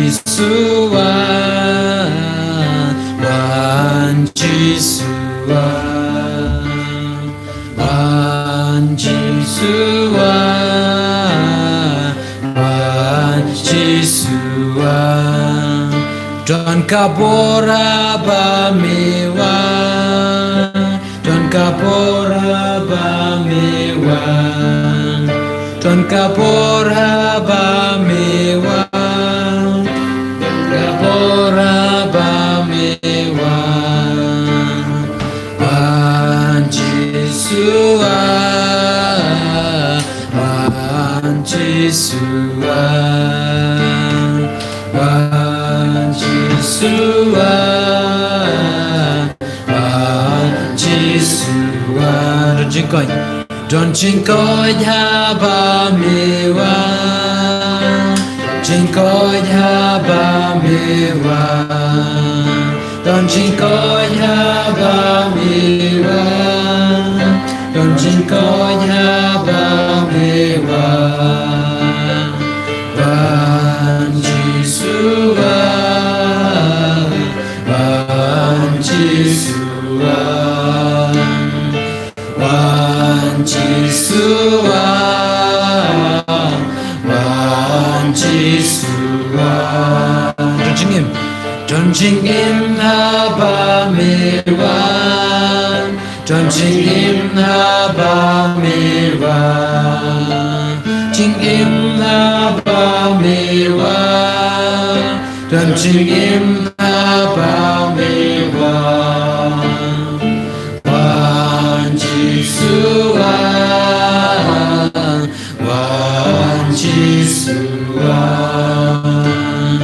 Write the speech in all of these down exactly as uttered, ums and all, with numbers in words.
Jisu wan, wan Jisu wan, wan Jisu wan, wan Jisu wan. Don ka bor haba me wan, don ka bor haba me wan, don ka bor haba me wan, don ka bor haba me wan. Wan Jisu wan, wan Jisu wan, wan Jisu wan, wan Jisu wan. Don jingkoit, don jingkoit haba me wan, jingkoit haba me wan. Don jingkoit haba me wan, don jingkoit haba me wan. Wan Jisu wan, wan Jisu wan, wan Jisu wan, wan Jisu wan. Don jingim, don jingim haba me wan, don jingim haba me wan, jingim haba me wan, don jingim haba me wan. Wan Jisu wan, wan Jisu wan,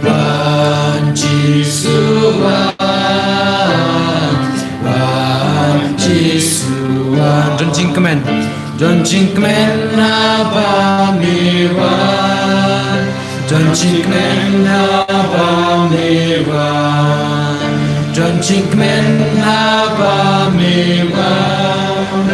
wan Jisu wan, wan Jisu wan. Don jingkmen, don jingkmen haba me wan, don jingkmen haba me wan, don jingkmen haba me wan,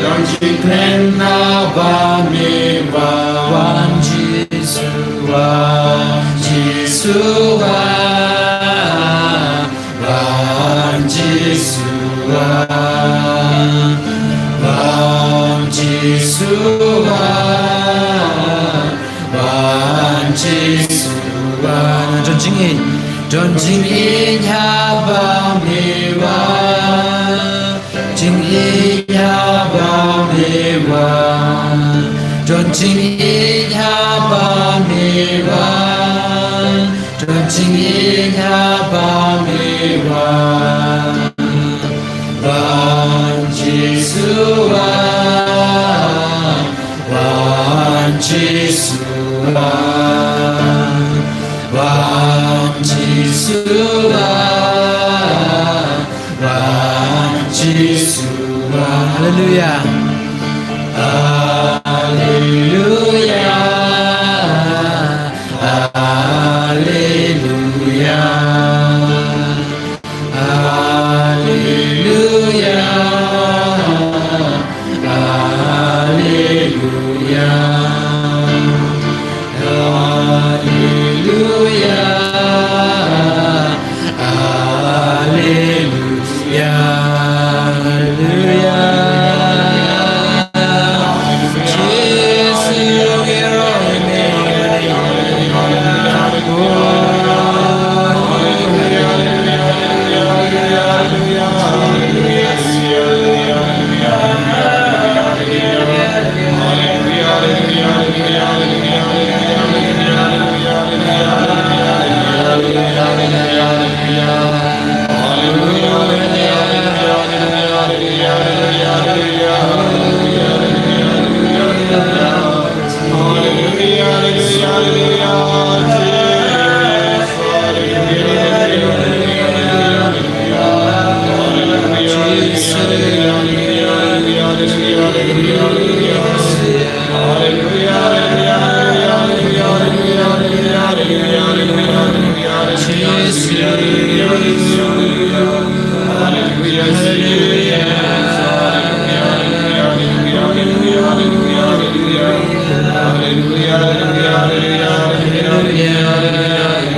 don jingkmen haba me wan. Wan Jisu wan, Jisu wan, wan Jisu wan, wan Jisu wan, wan Jisu wan. Don jingïeit, don jingïeit haba me wan, jingïeit haba me wan, don jingïeit haba me wan, don jingïeit haba me wan. Wan Jisu wan, wan Jisu wan, wan Jisu wan, wan Jisu wan. Haleluya. Haleluya. Haleluya. Haleluya. Haleluya. Haleluya. Haleluya. Haleluya. Jisu ngi ïaroh ïa me.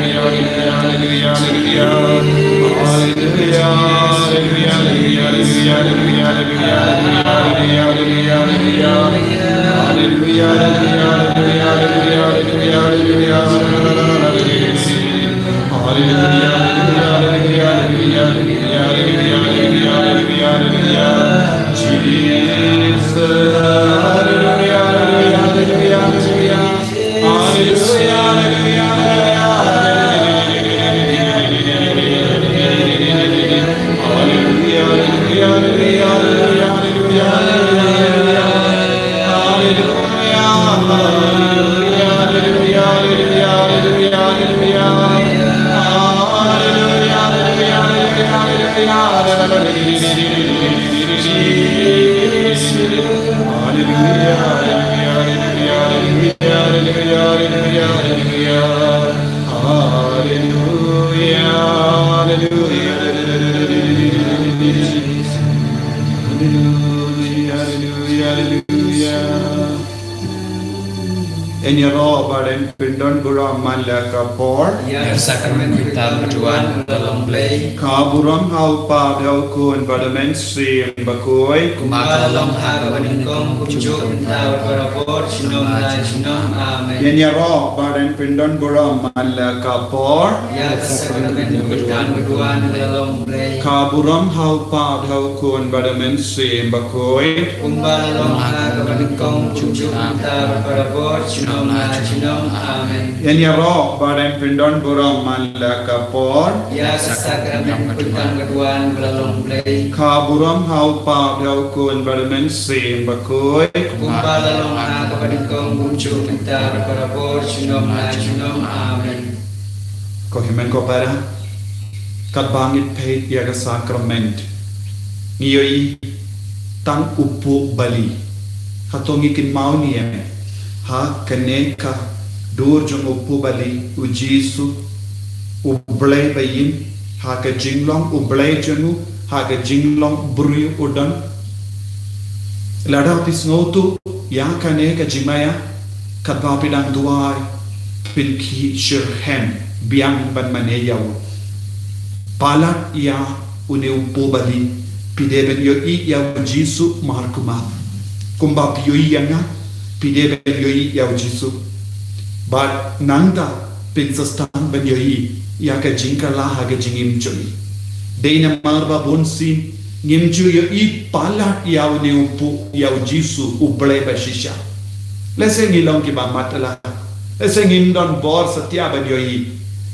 Yn ïaroh bad yn pyndon burom man la ka por. Ïa ka sakramen bitar ba duwan ba la long Blei. Ka burom ha u Kpa bad ha u Khun bad ha u Mynsiem Bakhuid. Kumba ka la long ha kaba nyngkong kumjuh mynta bad barabor junom la junom. Amen. Yn ïaroh bad yn pyndon burom man la ka por. Ïa ka sakramen bitar ba duwan ba la long Blei. Ka burom ha u Kpa bad ha u Khun bad ha u Mynsiem Bakhuid. Kumba la long ha kaba nyngkong kumjuh mynta bad barabor junom la junom. Amen. Yn ïaroh bad yn pyndon burom man la ka por. Ïa ka sakramen bitar ba duwan ba la long Blei. Ka burom ha u Kpa bad ha u Khun bad ha u Mynsiem Bakhuid. Kumba la long ha kaba nyngkong kumjuh mynta bad barabor junom la junom. Amen. Ko hynmen ko para, katba ngi peit ïa ka sakramen, ngi ïohi tang u puh bali. Hato ngi kynmaw ne em ha kane ka dur jong u puh bali, u Jisu, u Blei ba ïeit, ha ka jinglong u Blei jong u, ha ka jinglong briew u don? Lada phi sngewthuh ïa kane ka jingmaïa, katba phi dang duwai, pynkhih shitrhem biang ban mane ïa u. Palat ïa une u puh bali, phi dei ban ïohi ïa u Jisu markhmat. Kumba phi ïohi ïa nga, phi dei ban ïohi ïa u Jisu. Bad nangta phin sa sdang ban ïohi ïa ka jingkylla ha ka jingim jong ngi. Dei namar ba bunsien ngim ju ïohi palat ïa une u puh, ïa u Jisu u Blei ba shisha. Lehse ngi long kiba matlah. Lehse ngim don bor satia ban ïohi.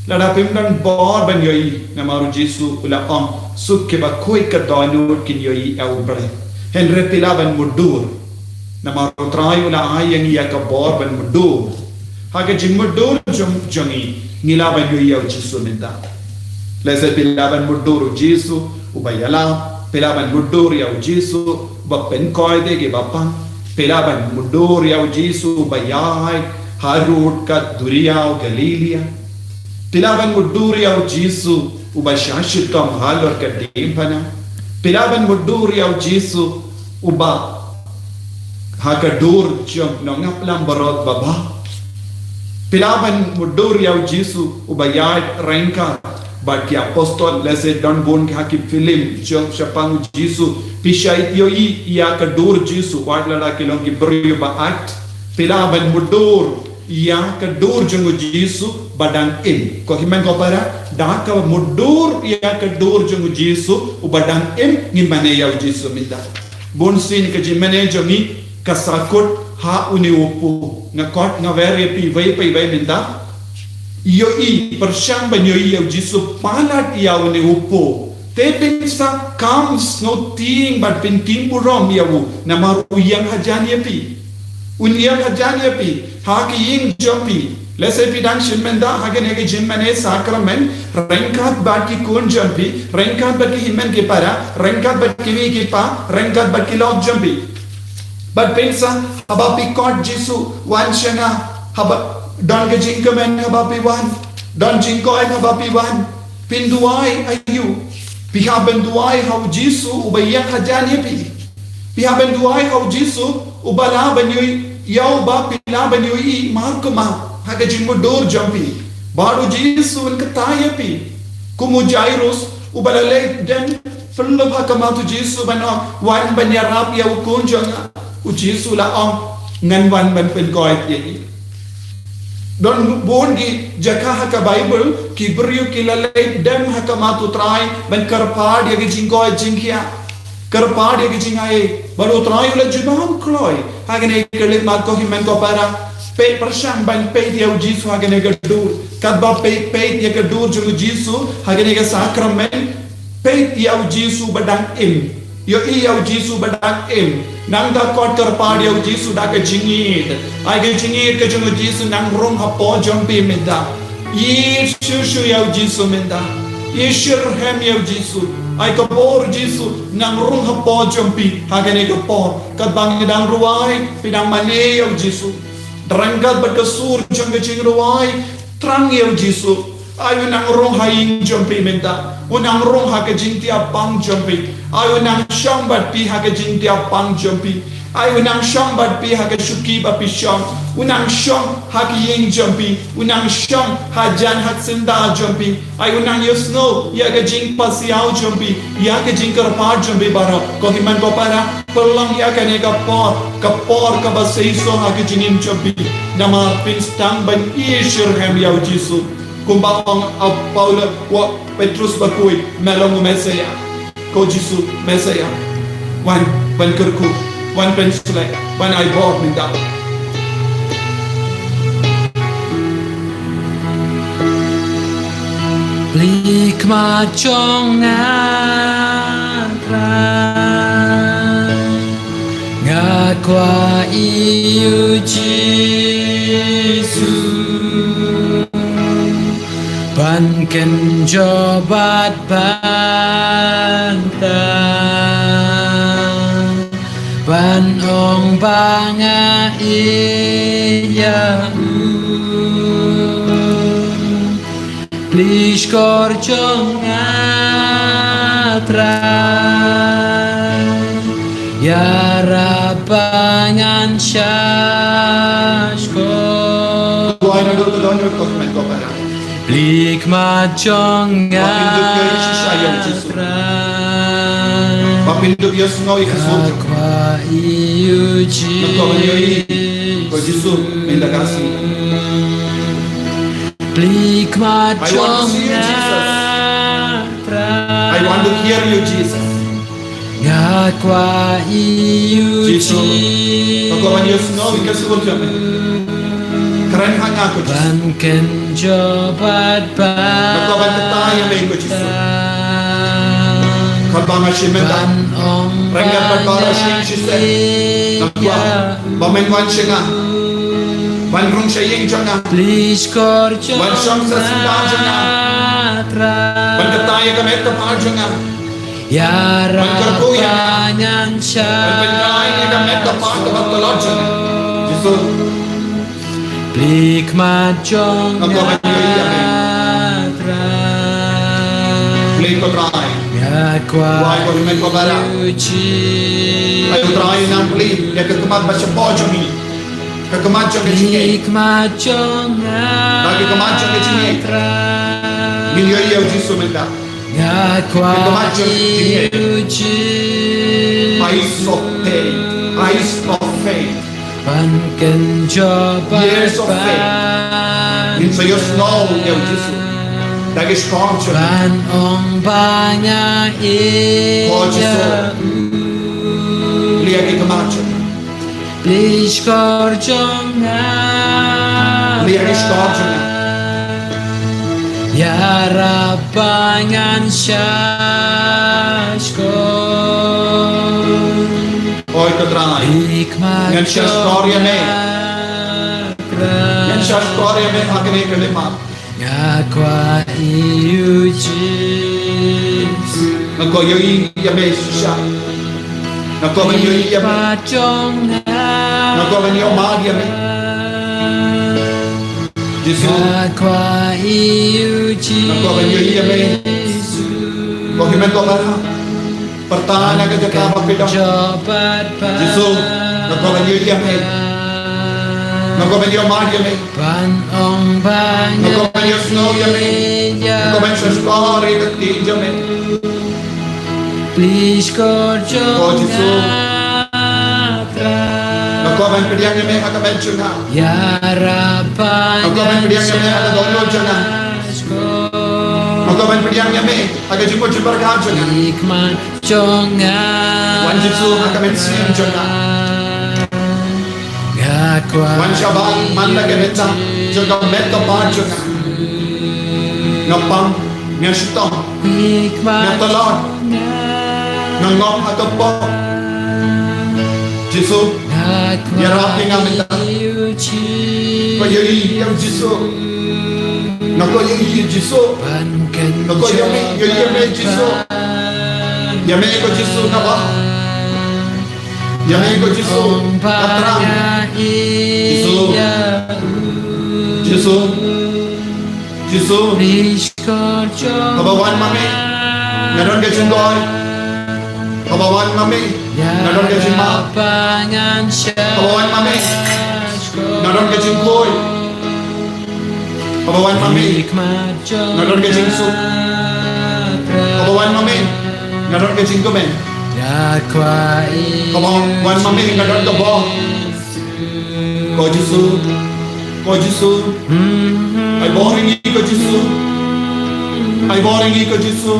Lada phim don bor ban ïohi, namar u Jisu u la ong, suk kiba khuid ka dohnud kin ïohi ïa u Blei. Hynrei phi lah ban mutdur. Namar u Trai u la ai ïa ngi ïa ka bor ban mutdur. Ha ka jingmutdur jong, jong ngi, ngi lah ban ïohi ïa u Jisu mynta. Lehse phi lah ban mutdur u Jisu uba ïalap, phi lah ban mutdur ïa u Jisu uba pynkoit ïa kiba pang, phi lah ban mutdur ïa u Jisu uba ïaid harud ka duriaw Galilia. Phi lah ban mutdur ïa u Jisu uba shah shitom halor ka diengphna. Phi lah ban mutdur ïa u Jisu uba ha ka dur jong u nongap lam barot baba. Phi lah ban mutdur ïa u Jisu uba ïaid ryngkat bad ki apostol, lehse don bun ha ki film jong shaphang u Jisu. Phi shait ïohi ïa ka dur Jisu, wat lada ki long ki briew ba ait. Phi lah ban mutdur ïa ka dur jong u Jisu ba dang im. Ko hynmen ko para, da ka mutdur ïa ka dur jong u Jisu uba dang im, ngin mane ïa u Jisu mynta. Bunsien ka jingmane jong ngi ka sa kut ha une u puh. Nga kot nga wer ïa phi iwei pa iwei mynta. Ïohi, pyrshang ban ïohi ïa u Jisu palat ïa une u puh. Te phin sa kam sngewtieng bad phin tieng burom ïa u, namar u ïeng hajan ïa phi. Un ïeng hajan ïa phi ha ki ïing jong phi. Lehse phi dang shim mynta ha kane ka jingmane sakramen ryngkat bad ki khun jong phi, ryngkat bad ki hynmen ki para, ryngkat bad ki mei ki pa, ryngkat bad ki lok jong phi. Bad phin sa, haba phi kot, Jisu, wan sha nga. Haba don ka jingkmen, haba phi wan. Don jingkoit, haba phi wan. Phin duwai aïu? Phi hap ban duwai ha u Jisu uba ïeng hajan ïa phi. Phi hap ban duwai ha u Jisu uba lah ban ïohi ïa u, ba phi lah ban ïohi markhmat ha ka jingmutdur jong phi. Bad u Jisu un kata ïa phi. Kum u Jairus uba la leit dem pynlong ha khmat u Jisu ban ong, wan ban ïarap ïa u khun jong nga. U Jisu la ong, ngan wan ban pynkoit ïa i. Don bun ki jaka ha ka Baibl, ki briew ki la leit dem ha khmat u Trai ban kyrpad ïa ka jingkoit jingkhiah, kyrpad ïa ka jingai. Bad u Trai u la ju ong kloi ha kane ka leit mat ko hynmen ko para. Peit pyrshang ban peit ïa u Jisu ha kane ka dur. Katba peit, peit ïa ka dur jong u Jisu ha kane ka sakramen, peit ïa u Jisu ba dang im. Ïohi ïa u Jisu ba dang im. Nangta kot kyrpad ïa u Jisu da ka jingïeit. Ai ka jingïeit ka jong u Jisu nang rung hapoh jong phi mynta. Ïeit shuh shuh ïa u Jisu mynta. Ïeit shitrhem ïa u Jisu. Ai ka bor u Jisu nang rung hapoh jong phi ha kane ka por. Katba ngi dang rwai, phi dang mane ïa u Jisu. Ryngkat bad ka sur jong ka jingrwai, thrang ïa u Jisu. Ai u nang rung ha ïing jong phi mynta. U nang rung ha ka jingthiah pang jong phi. Ai u nang shong bad phi ha ka jingthiah pang jong phi. Ai u nang shong bad phi ha ka shuki ba phi shong. U nang shong ha ka ïing jong phi. U nang shong hajan ha ka syndah jong phi. Ai u nang ïohsngew ïa ka jingpasiaw jong phi, ïa ka jingkyrpad jong phi baroh. Ko hynmen ko para, pynlong ïa kane ka por, ka por kaba seisoh ha ka jingim jong phi. Namar phin sdang ban ïeit shitrhem ïa u Jisu. Kumba ong u Paulus, u Petrus bakhuid, me long u Messaïah. Ko Jisu Messaïah, wan ban kyrkhu, wan ban shlei, wan ai bor mynta. Plie khmat jong nga Trai, nga kwah ïa u Jisu. Ban kynjoh bad banta, ban ong ba nga ïeit ïa u. Plie shkor jong nga Trai, ïarap ba ngan shah shkor. Plie khmat jong nga Trai, nga kwah ïa u Jisu. Plie khmat jong nga Trai, I want to hear you, Jesus. Nga kwah ïa u Jisu. Nga kwah ban ïohsngew ïa ka sur jong me. Kren ha nga ko Jisu. Ban kynjoh bad bad. Nga kwah ban kyntait ïa me ko Jisu. Katba nga shim mynta, ryngkat bad baroh shi shisien, nga kwah ba men wan sha nga, ban rung sha ïing jong nga, ban shong sha syndah jong nga, ban kyntait ïa ka met ka phad jong nga. Ban kyrkhu ïa nga. Ban pyntrei ïa ka met ka phad kaba tlot jong nga. Jisu. Plie khmat jong nga Trai. Plie ko Trai. Nga kwah ïa u Jisu. Ai ko Trai nang plie ïa ka khmat ba shapoh jong ngi. Ka khmat jong ka jingngeit. Plie khmat jong nga Trai. Ka khmat jong ka jingngeit. Ngin ïohi ïa u Jisu mynta. Nga kwah ïa u Jisu. Eyes of faith. Eyes of faith. Ban kynjoh bad bad. Ears of faith. Ngin sa ïohsngew ïa u Jisu. Da ki shkor jong ngi. Ban ong ba nga ïeit ïa u. Ko Jisu. Plie ki khmat jong ngi. Plie shkor jong nga. Plie shkor jong nga. Ïarap ba ngan shah shkor. Oi ko Trai. Plie khmat jong nga Trai. Ngan shah shkor ïa me. Ngan shah shkor ïa me ha kane ka leit mat. Nga kwah ïa u Jisu. Nga kwah ïohi ïa me shisha. Nga kwah ban ïohi ïa me. Plie khmat jong nga. Nga kwah ban ïohmad ïa me. Jisu. Nga kwah ïa u Jisu. Nga kwah ban ïohi ïa me. Ko hynmen ko para. Pyrta na ka jaka ba phi don. Jisu, nga kwah ban ïohi ïa me. Nga kwah ban ïohmad ïa me. Nga kwah ban ïohsngew ïa me. Nga kwah ban shah shkor ïa ka ktien jong me. Ko Jisu. kwah ban pdiang ïa me ha ka met jong nga. Nga kwah ban pdiang ïa me ha ka dohnud jong nga. Nga kwah ban pdiang ïa me ha ka jingmut jingpyrkhat jong nga. Wan Jisu ha ka mynsiem jong nga. Wan shabar man la ka bynta jong ka met ka phad jong nga. Nga pang, nga shitom, nga tlot, nga ngop ha ka pop. Jisu, ïarap ïa nga mynta. Kwah ïohi ïa u Jisu. Nga kwah ïohi ïa u Jisu. Nga kwah ïohi ïa me Jisu. Ïa me ko Jisu nga bah. Ïa me ko Jisu nga thrang. Jisu. Jisu. Jisu. Haba wan ma me nga don ka jingdon. Haba wan ma me nga don ka jingmap. Haba wan ma me nga don ka jingkhuid. Haba wan ma me nga don ka jingsuk. Haba wan ma me nga don ka jingkmen. Haba wan ma me nga don ka bor. Ko Jisu, ko Jisu, ai bor ïa ngi ko Jisu. Ai bor ïa ngi ko Jisu.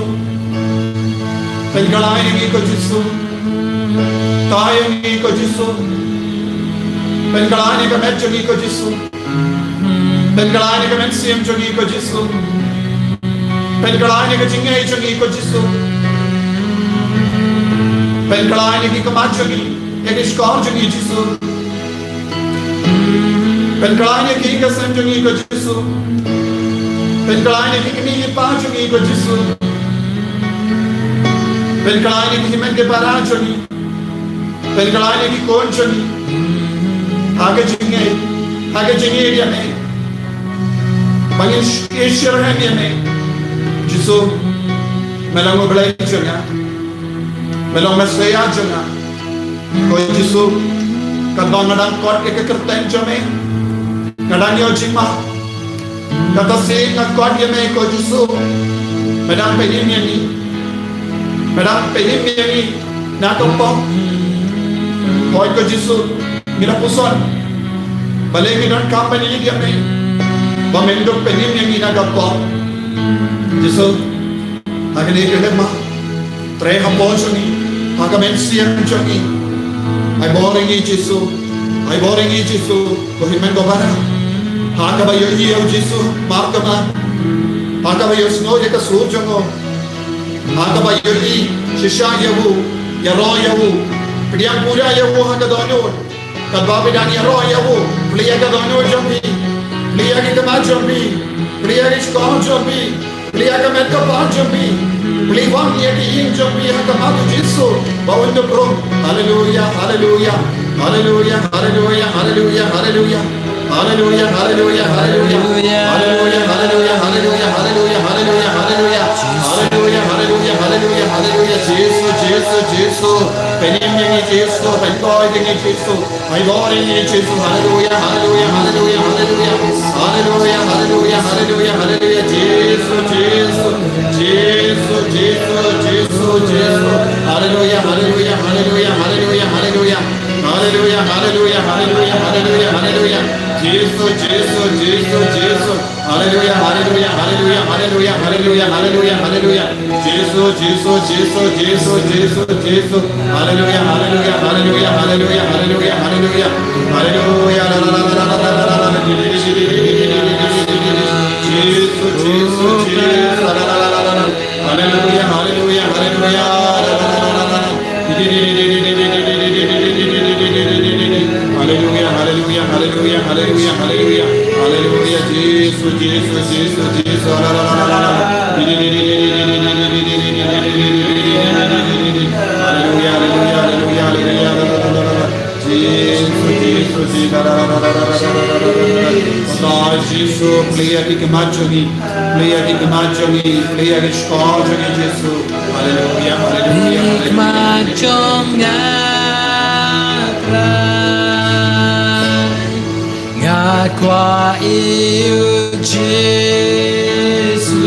Pynkylla ïa ngi ko Jisu. Thaw ïa ngi ko Jisu. Pynkylla ïa ka met jong ngi ko Jisu. Pynkylla ïa ka mynsiem jong ngi ko Jisu. Pynkylla ïa ka jingngeit jong ngi ko Jisu. Pynkylla ïa ki khmat jong ngi, ïa ki shkor jong ngi Jisu. Pynkylla ïa ki ïing ki sem jong ngi ko Jisu. Pynkylla ïa ki kmie ki kpa jong ngi ko Jisu. Pynkylla ïa ki hynmen ki para jong ngi. Pynkylla ïa ki khun jong ngi. Ha ka jingngeit, ha ka jingngeit ïa me. Ba ngin sh-, ïa shyrkhei ïa me. Jisu, me long U Blei jong nga. Me long Messiah jong nga. Ko Jisu, katba nga dang kot ïa ka kyrteng jong me, nga dang ïoh jingmap. Kata sien nga kot ïa me ko Jisu. Me dang pynim ïa ngi. Me dang pynim ïa ngi na ka pop. Hooid ko Jisu, ngi la puson. Balei ngi donkam ban ïeit ïa me? Ba men dang pynim ïa ngi na ka pop. Jisu, ha kane ka hynmen, trei hapoh jong ngi, ha ka mynsiem jong ngi. Ai bor ïa ngi Jisu, ai bor ïa ngi Jisu, ko Hynmen ko Para. Ha kaba ïohi ïa u Jisu markhmat, ha kaba ïohsngew ïa ka sur jong u, ha kaba ïohi shisha ïa u, ïaroh ïa u, pdiang pura ïa u ha ka dohnud. Katba phi dang ïaroh ïa u, plie ïa ka dohnud jong phi, plie ïa ki khmat jong phi, plie ïa ki shkor jong phi, plie ïa ka met ka phad jong phi, plie wan ïa ki ïing jong phi ha ka khmat u Jisu ba un dup rung. Haleluia, haleluia, haleluia, haleluia, haleluia, haleluia. Haleluia, haleluia, haleluia. Haleluia, haleluia, haleluia, haleluia, haleluia, haleluia. Haleluia, haleluia, haleluia, haleluia. Jisu, Jisu, Jisu. Pynim ïa ngi Jisu, pynkoit ïa ngi Jisu. Ai bor ïa ngi Jisu. Haleluia, haleluia, haleluia, haleluia. Haleluia, haleluia, haleluia, haleluia. Jisu, Jisu, Jisu, Jisu, Jisu, Jisu. Haleluia, haleluia, haleluia, haleluia, haleluia. Haleluia, haleluia, haleluia, haleluia, haleluia. Jisu, Jisu, Jisu, Jisu. Haleluia, haleluia, haleluia, haleluia, haleluia, haleluia, haleluia. Jisu, Jisu, Jisu, Jisu, Jisu, Jisu. Haleluia, haleluia, haleluia, haleluia, haleluia, haleluia. Haleluia, la, la, la. Jisu, Jisu, Jisu, la, la, la. Haleluia, haleluia, haleluia. Haleluia, haleluia, haleluia, haleluia, haleluia. Haleluia, Jisu, Jisu, Jisu, Jisu. Haleluia, haleluia, haleluia, haleluia, haleluia. Jisu, Jisu, Jisu. Jisu, plie ïa ki khmat jong ngi, plie ïa ki khmat jong ngi, plie ïa ki shkor jong ngi, Jisu. Haleluia, haleluia, haleluia. Nga kwah ïa u Jisu.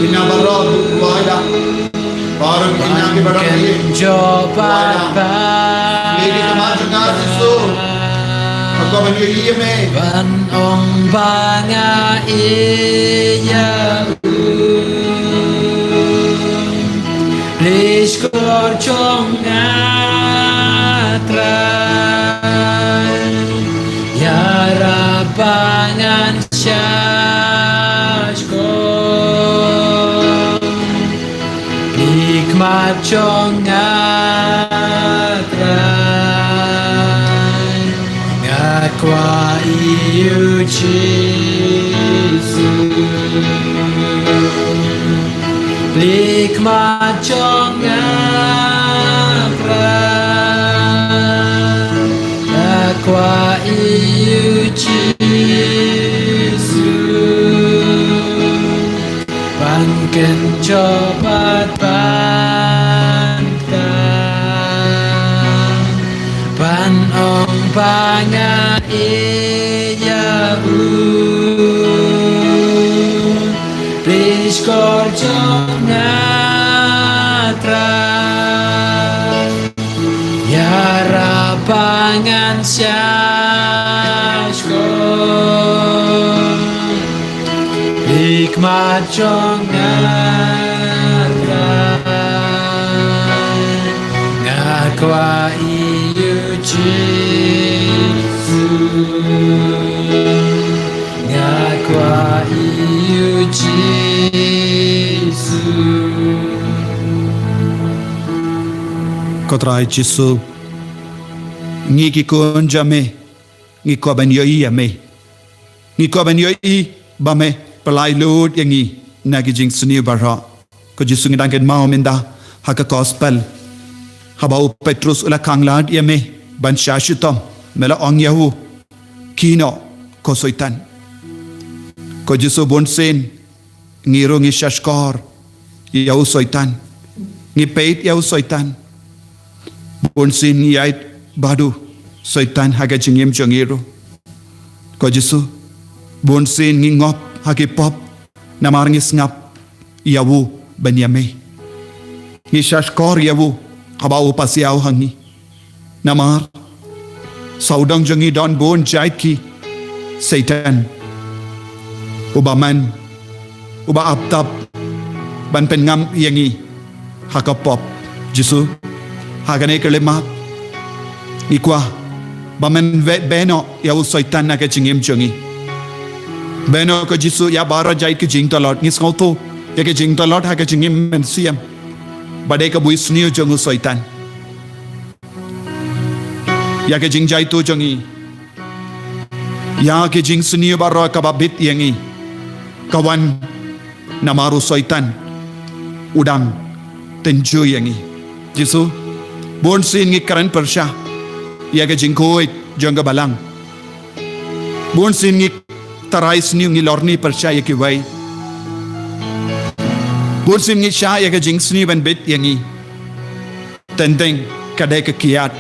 Ina baroh kwah ïa. Baroh ki kynja ki baroh ki. Wan kynjoh bad ba. Plie ki khmat jong nga Jisu. Nga kwah ban ïohi ïa me. Ban ong ba nga ïeit ïa u. Plie shkor jong nga Trai. Ïarap ba ngan shahshkor. Plie khmat jong nga Trai. Nga kwah ïeit ïa u Jisu. Plie khmat jong nga Trai. Nga kwah ïeit ïa u Jisu. Ban kynjoh bad ban kta. Ban ong ba nga ïeit ïa u. Plie shkor jong nga Trai. Ïarap ba ngan shahshkor. Plie khmat jong nga Trai. Nga kwah ïeit ïa u Jisu. Nga kwah ïeit ïa u Jisu. Ko Trai Jisu, ngi ki khun jong me, ngi kwah ban ïohi ïa me. Ngi kwah ban ïohi ba me pyllait lut ïa ngi na ki jingsniew baroh. Ko Jisu, ngi dang kynmaw mynta ha ka gospel, haba u Petrus u la khang lad ïa me ban shah shitom, me la ong ïa u, khie noh ko Soitan. Ko Jisu, bun sien ngi ruh ngi shahshkor ïa u Soitan. Ngi peit ïa u Soitan. Bun sien ngi ïaid bad u Soitan ha ka jingim jong ngi ruh. Ko Jisu, bun sien ngi ngop ha ki pop namar ngi sngap ïa u ban ïa me. Ngi shahshkor ïa u haba u pasiaw ha ngi. Namar sawdong jong ngi don bun jait ki Soitan, uba man, uba ap tap ban pynngam ïa ngi ha ka pop. Jisu, ha kane ka khyllipmat ngi kwah ba men be-, beh noh ïa u Soitan na ka jingim jong ngi. Beh noh ko Jisu ïa baroh jait ki jingtlot. Ngi sngewthuh ïa ki jingtlot ha ka jingim mynsiem ba dei ka buisniew jong u Soitan. Ïa ka jingjaituh jong ngi, ïa ka jingsniew baroh kaba bit ïa ngi, ka wan namar u Soitan u dang tynjuh ïa ngi. Jisu, bun sien ngi kren pyrshah ïa ka jingkhuid jong ka balang. Bun sien ngi tharai sniew, ngi lorni pyrshah ïa kiwei. Bun sien ngi shah ïa ka jingsniew ban bit ïa ngi. Teng teng ka dei ka kiad.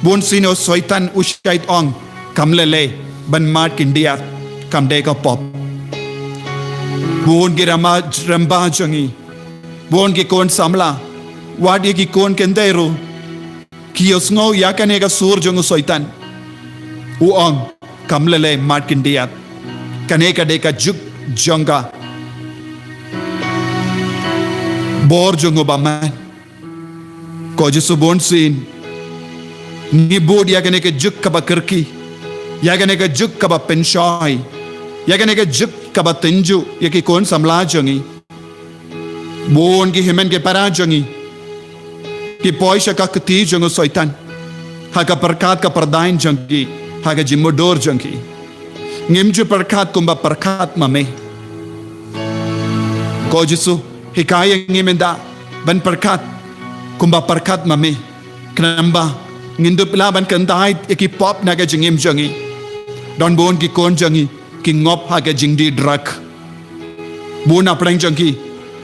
Bun sien u Soitan u shait ong, kam lei lei ban mad khyndiat, kam dei ka pop. Bun ki rangbah, rangbah jong ngi, bun ki khun samla, wat ïa ki khun kynthei ruh, ki ïohsngew ïa kane ka sur jong u Soitan. U ong, kam lei lei mad khyndiat. Kane ka dei ka juk jong ka bor jong u bymman. Ko Jisu, bun sien ngi bud ïa kane ka juk kaba kyrkieh, ïa kane ka juk kaba pynshoi, ïa kane ka juk kaba tynjuh ïa ki khun samla jong ngi. Bun ki hynmen ki para jong ngi ki poi sha ka kti jong u Soitan ha ka pyrkhat ka pyrdain jong ki, ha ka jingmudui jong ki. Ngim ju pyrkhat kumba pyrkhat ma me. Ko Jisu, hikai ïa ngi mynta ban pyrkhat kumba pyrkhat ma me. Khnang ba ngin dup lah ban kyntait ïa ki pop na ka jingim jong ngi. Don bun ki khun jong ngi ki ngop ha ka jingdie drug. Bun na pdeng jong ki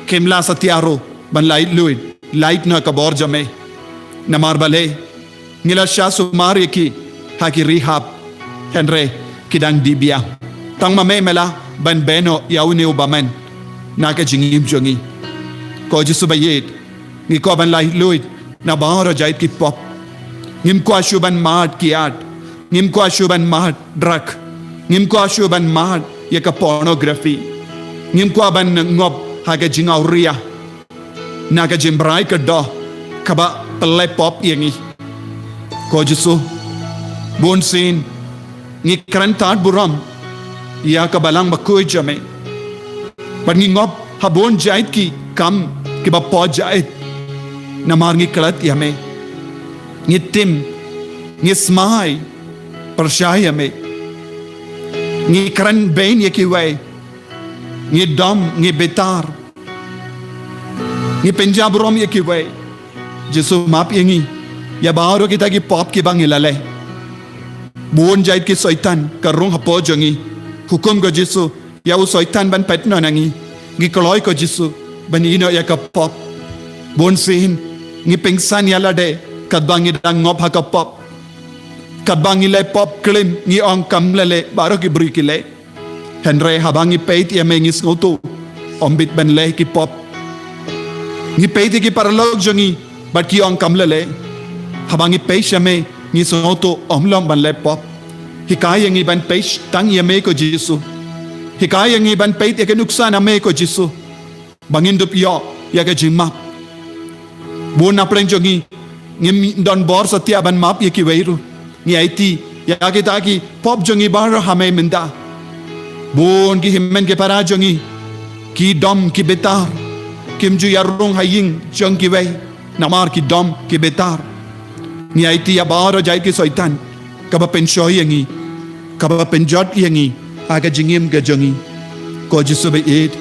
kim lah satia ruh ban laitluid, lait na ka bor jong me. Namar balei ngi la shah sumar ïa ki ha ki rehab, hynrei ki dang die biang. Tang ma me me lah ban beh noh ïa une u bymman na ka jingim jong ngi. Ko Jisu ba ïeit, ngi kwah ban laitluid na baroh jait ki pop. Ngim kwah shuh ban mad kiad. Ngim kwah shuh ban mad drug. Ngim kwah shuh ban mad ïa ka pornography. Ngim kwah ban ngop ha ka jingawria na ka jingbrai ka doh kaba pynleh pop ïa ngi. Ko Jisu, bun sien ngi kren tad burom ïa ka balang bakhuid jong me. Bad ngi ngop ha bun jait ki kam kiba pop jait. Namar ngi klet ïa me. Ngi tim, ngi smai pyrshah ïa me. Ngi kren bein ïa kiwei. Ngi dom, ngi bitar. Ngi pynjah burom ïa kiwei. Jisu, map ïa ngi ïa baroh kita ki pop kiba ngi la leh. Bun jait ki soitan ka rung hapoh jong ngi. Hukum ko Jisu ïa u soitan ban peit noh na ngi. Ngi kloi ko Jisu ban ïeh noh ïa ka pop. Bun sien ngi pynsan ïa lade katba ngi dang ngop ha ka pop. Katba ngi leh pop klim, ngi ong kam leh leh, baroh ki briew ki leh. Hynrei haba ngi peit ïa me ngi sngewthuh ym bit ban leh ki pop. Ngi peit ïa ki paralok jong ngi bad ki ong kam leh leh. Haba ngi peit ïa me ngi sngewthuh ym long ban leh pop. Hikai ïa ngi ban peit tang ïa me ko Jisu. Hikai ïa ngi ban peit ïa ka nuksa na me ko Jisu. Ba ngin dup ïoh ïa ka jingmap. Bun na pdeng jong ngi ngim don bor satia ban map ïa kiwei ruh. Ngi aiti ïa kita ki pop jong ngi baroh ha me mynta. Bun ki hynmen ki para jong ngi ki dom, ki bitar. Kim ju ïa rung ha ïing jong kiwei namar ki dom, ki bitar. Ngi aiti ïa baroh jait ki soitan kaba pynshoi ïa ngi, kaba pynjot ïa ngi ha ka jingim ka jong ngi. Ko Jisu ba ïeit,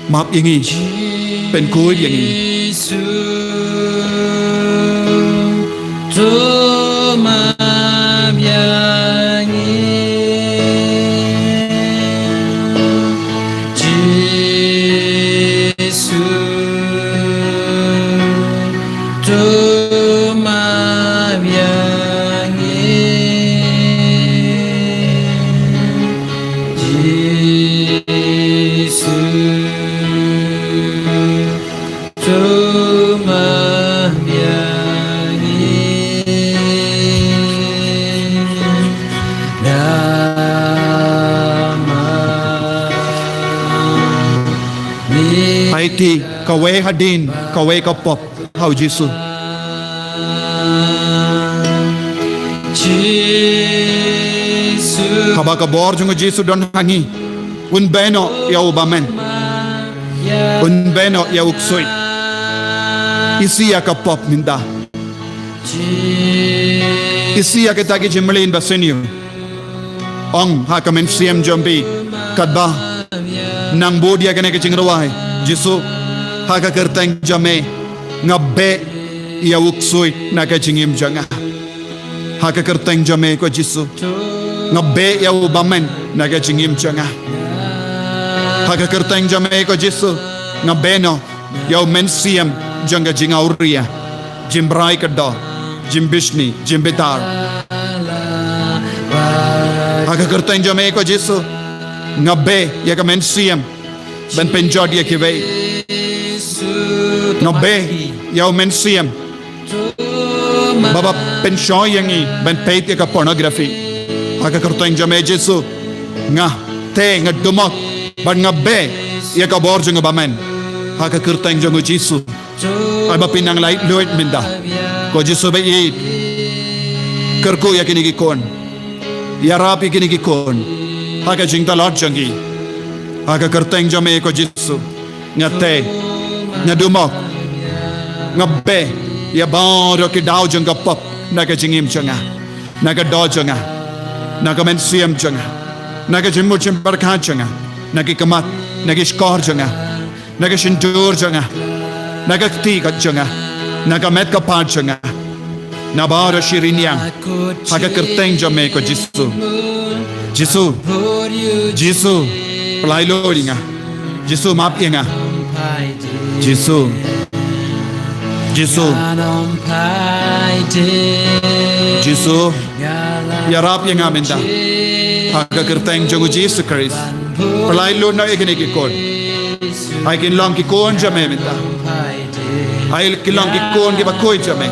map ïa ngi, pynkhuid ïa ngi. Jisu, to map ïa ngi. Jisu, to map ïa ngi. Jisu, to map ïa ngi. Namar ngi, aiti kawei hadien kawei ka pop ha u Jisu. Jisu. Haba ka bor jong u Jisu don ha ngi, un beh noh ïa u bymman. Un beh noh ïa u ksuid. Isih ïa ka pop mynta. Isih ïa kita ki jingmlien ba sniew. Ong ha ka mynsiem jong phi katba nang bud ïa kane ka jingrwai, Jisu, ha ka kyrteng jong me nga beh ïa u ksuid na ka jingim jong nga. Ha ka kyrteng jong me ko Jisu, nga beh ïa u bymman na ka jingim jong nga. Ha ka kyrteng jong me ko Jisu, nga beh noh ïa u mynsiem jong ka jingawria, jingbrai ka doh, jingbishni, jingbitar. Ha ka kyrteng jong me ko Jisu, nga beh ïa ka mynsiem ban pynjot ïa kiwei. Nga beh ïa u mynsiem ba ba pynshoi ïa ngi ban peit ïa ka pornography. Ha ka kyrteng jong me Jisu, nga tei, nga dumok bad nga beh ïa ka bor jong u bymman. Ha ka kyrteng jong u Jisu. Ai ba phin nang laitluid mynta. Ko Jisu ba ïeit, kyrkhu ïa kine ki khun. Ïarap ïa kine ki khun ha ka jingtlot jong ki. Ha ka kyrteng jong me ko Jisu, nga tei, nga dumok, nga beh ïa baroh ki daw jong ka pop na ka jingim jong nga, na ka doh jong nga, na ka mynsiem jong nga, na ka jingmut jingpyrkhat jong nga, na ki khmat, na ki shkor jong nga, na ka shyntur jong nga, na ka kti ka jong nga, na ka met ka phad jong nga, na baroh shi rynïeng, ha ka kyrteng jong me ko Jisu. Jisu, Jisu, pyllait lut ïa nga. Jisu, map ïa nga. Jisu, Jisu, Jisu, ïarap ïa nga mynta ha ka kyrteng jong u Jisu Khrist. Pyllait lut noh ïa kine ki khun. Ai kin long ki khun jong me mynta. Ai kin long ki khun kiba khuid jong me.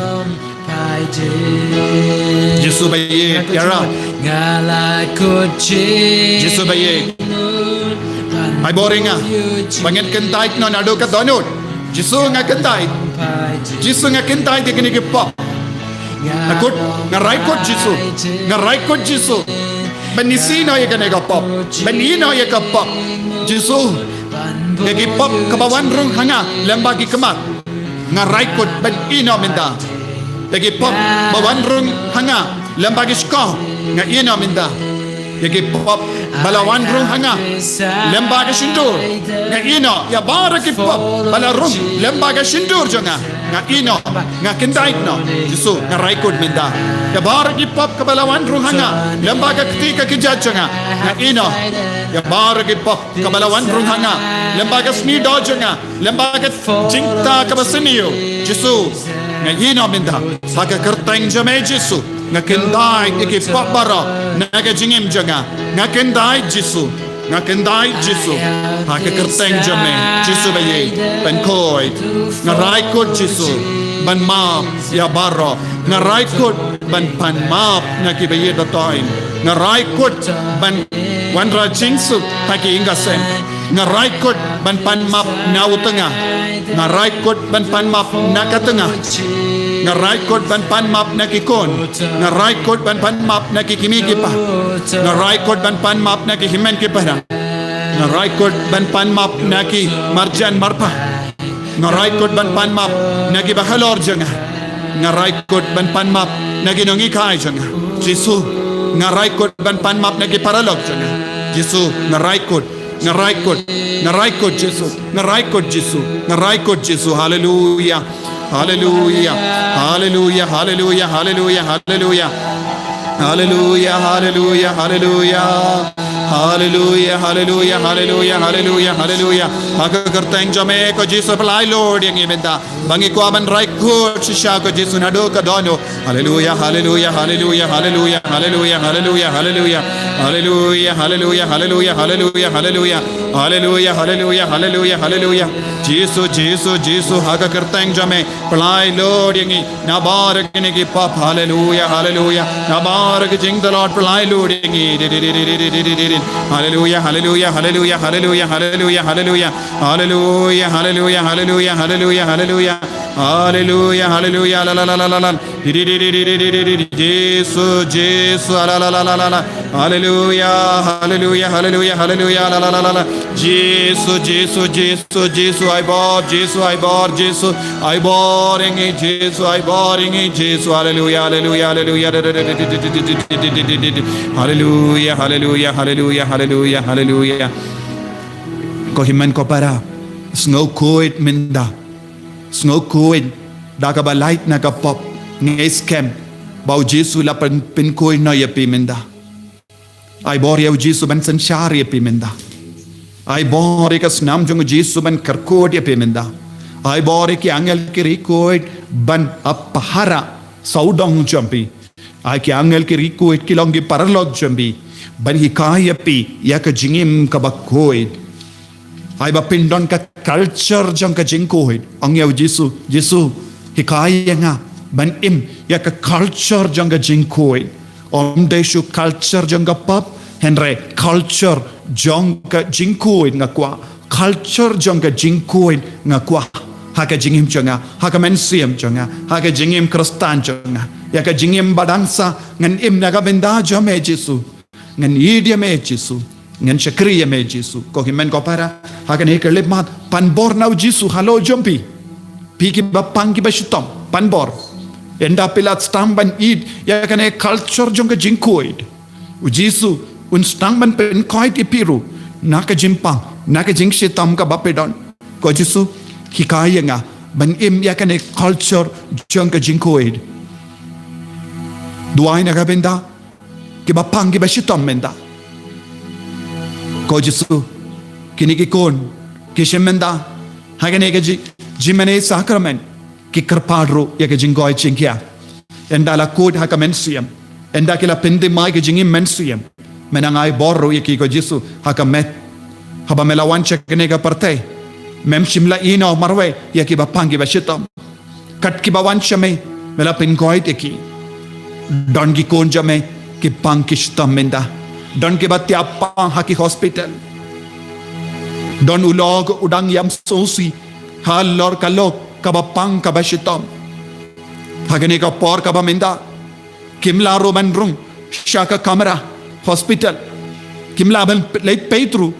Jisu ba ïeit ïa nga. Jisu ba ïeit. Ai bor ïa nga ba ngin kyntait noh naduh ka dohnud. Jisu, nga kyntait. Jisu, nga kyntait ïa kine ki pop. Nga kut, nga rai kut Jisu. Nga rai kut Jisu. Ban isih noh ïa kane ka pop. Ban ïeh noh ïa ka pop. Jisu, ïa ki pop kaba wan rung ha nga lem bad ki khmat, nga rai kut ban ïeh noh mynta. Ïa ki pop ba wan rung ha nga lem bad ki shkor, nga ïeh noh mynta. Ïa ki pop ba la wan rung ha nga lem bad ki shyntur, nga ïeh noh. Ïa baroh ki pop ba la rung lem bad ki shyntur jong nga, nga ïeh noh, nga kyntait noh. Jisu, nga rai kut mynta. Ïa baroh ki pop kaba la wan rung ha nga lem bad ka kti ka kjat jong nga, nga ïeh noh. Ïa baroh ki pop kaba la wan rung ha nga lem bad ka sniewdoh jong nga, lem bad ka jingtip kaba sniew. Jisu, nga ïeh noh mynta. Ha ka kyrteng jong me Jisu, nga kyntait ïa ki pop baroh na ka jingim jong nga. Nga kyntait Jisu. Nga kyntait Jisu. Ha ka kyrteng jong me Jisu ba ïeit, pynkhuid. Nga rai kut Jisu ban map ïa baroh. Nga rai kut ban pan map na ki ba ïeit ba toiñ. Nga rai kut ban wanrah jingsuk ha ki ïing ka sem. Nga rai kut ban pan map na u tnga. Nga rai kut ban pan map na ka tnga. Nga rai kut ban pan map na ki khun. Nga rai kut ban pan map na ki kmie ki kpa. Nga rai kut ban pan map na ki hynmen ki para. Nga rai kut ban pan map na ki marjan marpa. Nga rai kut ban pan map na ki bahalor jong nga. Nga rai kut ban pan map na ki nonghikai jong nga. Jisu, nga rai kut ban pan map na ki paralok jong nga. Jisu, nga rai kut, nga rai kut, nga rai kut Jisu, nga rai kut Jisu, nga rai kut Jisu. Haleluya. Haleluya. Haleluya, haleluya, haleluya, haleluya. Haleluya, haleluya, haleluya. Haleluya, haleluya, haleluya, haleluya, haleluya. Ha ka kyrteng jong me ko Jisu, pyllait lut ïa ngi mynta. Ba ngi kwah ban rai kut shisha ko Jisu naduh ka dohnud. Haleluya, haleluya, haleluya, haleluya, haleluya, haleluya, haleluya. Haleluya, haleluya, haleluya, haleluya, haleluya. Haleluya, haleluya, haleluya, haleluya. Jisu, Jisu, Jisu, ha ka kyrteng jong me. Pyllait lut ïa ngi na baroh kine ki pop. Haleluya, haleluya. Na baroh ki jingtlot pyllait lut ïa ngi. Haleluya, haleluya, haleluya, haleluya, haleluya, haleluya. Haleluya, haleluya, haleluya, haleluya, haleluya. Haleluya, haleluya, la, la, la, la, la, la. Di, di, di, di. Jisu, Jisu, la, la, la, la, la, la. Haleluya, haleluya, haleluya, haleluya, la, la, la, la, la. Jisu, Jisu, Jisu, Jisu, ai bor, Jisu, ai bor, Jisu, ai bor ïa ngi, Jisu, ai bor ïa ngi, Jisu, haleluya, haleluya, haleluya, haleluya, haleluya, haleluya, haleluya. Ko hynmen ko para, sngewkhuid mynta. Sngewkhuid da kaba lait na ka pop. Ngi skhem ba u Jisu la pyn, pynkhuid noh ïa phi mynta. Ai bor ïa u Jisu ban synshar ïa phi mynta. Ai bor ïa ka snam jong u Jisu ban kyrkhu ïa phi mynta. Ai bor ïa ki angel ki riewkhuid ban ap pahara sawdong jong phi. Ai ki angel ki riewkhuid ki long ki paralok jong phi ban hikai ïa phi ïa ka jingim kaba khuid. Ai ba phin don ka culture jong ka jingkhuid. Ong ïa u Jisu, Jisu, hikai ïa nga ban im ïa ka culture jong ka jingkhuid. Ym dei shuh culture jong ka pop, hynrei culture jong ka jingkhuid nga kwah. Culture jong ka jingkhuid nga kwah. Ha ka jingim jong nga, ha ka mynsiem jong nga, ha ka jingim Khristan jong nga. Ïa ka jingim ba dang sah ngan im na ka bynta jong me Jisu. Ngan ïeit ïa me Jisu. Ngan shakri ïa me Jisu. Ko hynmen ko para, ha kane ka khyllipmat, pan bor na u Jisu halor jong phi. Phi kiba pang kiba shitom, pan bor. Ynda phi la sdang ban ïeit ïa kane culture jong ka jingkhuid, u Jisu un sdang ban pynkhuid ïa phi ruh na ka jingpang, na ka jingshitom kaba phi don. Ko Jisu, hikai ïa nga ban im ïa kane culture jong ka jingkhuid. Duwai na ka bynta kiba pang kiba shitom mynta. Ko Jisu, kine ki khun ki shim mynta ha kane ka ji, jingmane sakramen, ki kyrpad ruh ïa ka jingkhuid jingkhiah. Ynda la khuid ha ka mynsiem, ynda ki la pynthymmai ka jingim mynsiem, men nang ai bor ruh ïa ki ko Jisu ha ka met. Haba me la wan sha kane ka pyrthei, mem shym la ïehnoh marwei ïa kiba pang kiba shitom. Kat kiba wan sha me, Me la pynkoit ïa ki. Don ki khun jong me ki pang ki shitom mynta. Don kiba tiap pang ha ki hospital. Don u lok u dang ïam sngewsih halor ka lok kaba pang kaba shitom. Ha kane ka por kaba mynta kim lah ruh ban rung sha ka kamra hospital. Kim lah ban leit peit ruh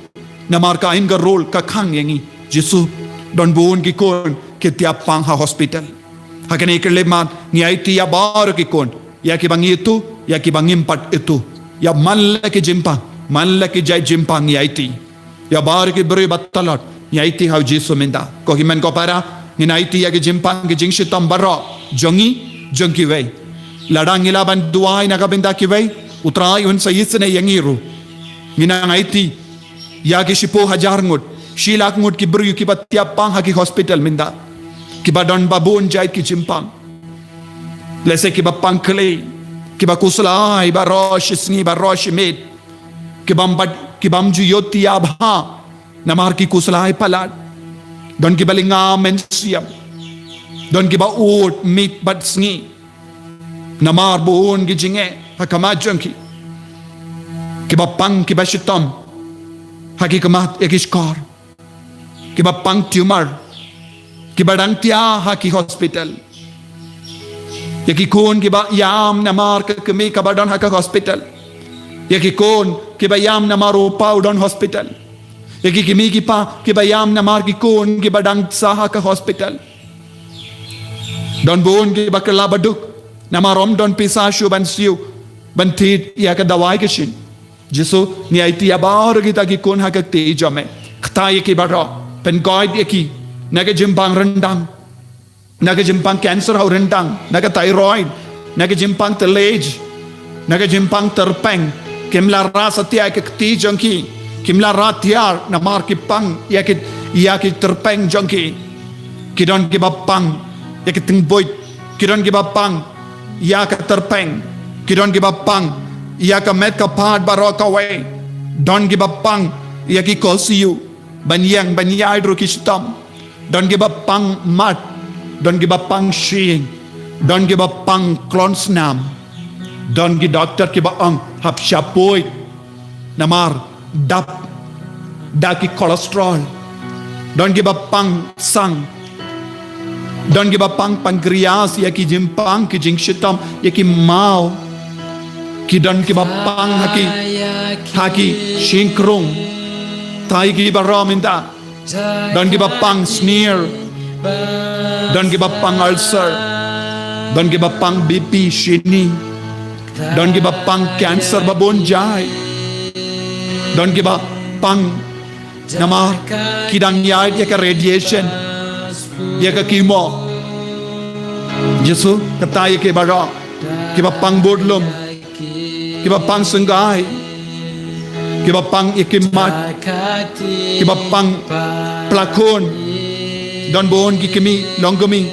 namar ka ain ka rul ka khang ïa ngi. Jisu, don bun ki khun ki tiap pang ha hospital. Ha kane ka lymmat ngi aiti ïa baroh ki khun, ïa kiba ngi ithuh, ïa kiba ngim pat ithuh, ïa man la ki jingpang, man la ki jait jingpang ngi aiti. Ïa baroh ki briew ba tlot ngi aiti ha u Jisu mynta. Ko hynmen ko para, ngin aiti ïa ki jingpang ki jingshitom baroh jong ngi, jong kiwei. Lada ngi lah ban duwai na ka bynta kiwei, U Trai un sa isynei ïa ngi ruh. Ngin nang aiti ïa ki shiphew hajar ngut, shi lak ngut ki briew kiba tiap pang ha ki hospital mynta, kiba don ba bun jait ki jingpang. Lehse kiba pang khlieh, kiba khuslai baroh shi sngi baroh shi miet, kibym pat, kibym ju ïoh tiap ha namar ki khuslai palat. Don kiba lynga mynsiem. Don kiba ud miet bad sngi namar bun ki jingeh ha khmat jong ki. Kiba pang kiba shitom ha ki khmat ïa ki shkor. Kiba pang tumor, kiba dang thiah ha ki hospital. Ïa ki khun kiba ïam namar ka kmie kaba don ha ka hospital. Ïa ki khun kiba ïam namar u pa u don hospital. Ïa ki kmie ki kpa kiba ïam namar ki khun kiba dang sah ha ka hospital. Don bun kiba kylla ba duk namar ym don pisa shuh ban siew ban thied ïa ka dawai ka shin. Jisu, ngi aiti ïa baroh kita ki khun ha ka kti jong me. Kta ïa ki baroh, pynkoit ïa ki na ka jingpang ryndang, na ka jingpang cancer ha u ryndang, na ka thyroid, na ka jingpang tylliej, na ka jingpang tyrpeng. Kim lah rah satia ïa ka kti jong ki. Kim lah rah tiar namar ki pang ïa ki, ïa ki tyrpeng jong ki. Ki don kiba pang ïa ki tyngbuit. Ki don kiba pang ïa ka tyrpeng. Ki don kiba pang ïa ka met ka phad baroh kawei. Don kiba pang ïa ki kol siew, ban ïeng ban ïaid ruh ki shitom. Don kiba pang mat. Don kiba pang shi ïing. Don kiba pang klon snam. Don ki doktor kiba ong hap shah poi namar dap da ki cholesterol. Don kiba pang sang. Don kiba pang pancreas, ïa ki jingpang ki jingshitom ïa ki maw. Ki don kiba pang ha ki, ha ki shynkrung. Kta ïa ki baroh mynta. Don kiba pang sneer. Don kiba pang ulcer. Don kiba pang B P shini. Don kiba pang cancer ba bun jait. Don kiba pang namar ki dang ïaid ïa ka radiation, ïa ka chemo. Jisu, kta ïa ki baroh kiba pang budlum, kiba pang sngewsih, kiba pang ïa ki mat, kiba pang pla khun. Don bun ki kmie longkmie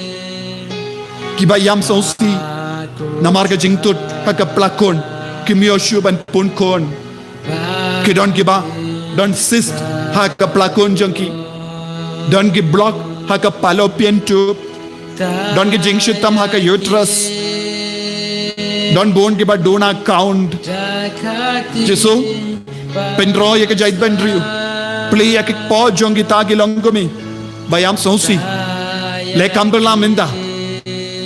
kiba ïam sngewsih namar ka jingtut ha ka pla khun, kim ïoh shuh ban pun khun. Ki don kiba don cyst ha ka pla khun jong ki. Don ki block ha ka fallopian tube. Don ki jingshitom ha ka uterus. Don bun kiba duna count. Jisu, pynroi ïa ka jaitbynriew. Plie ïa ka kpoh jong kita ki longkmie ba ïam sngewsih. Leh kam bylla mynta.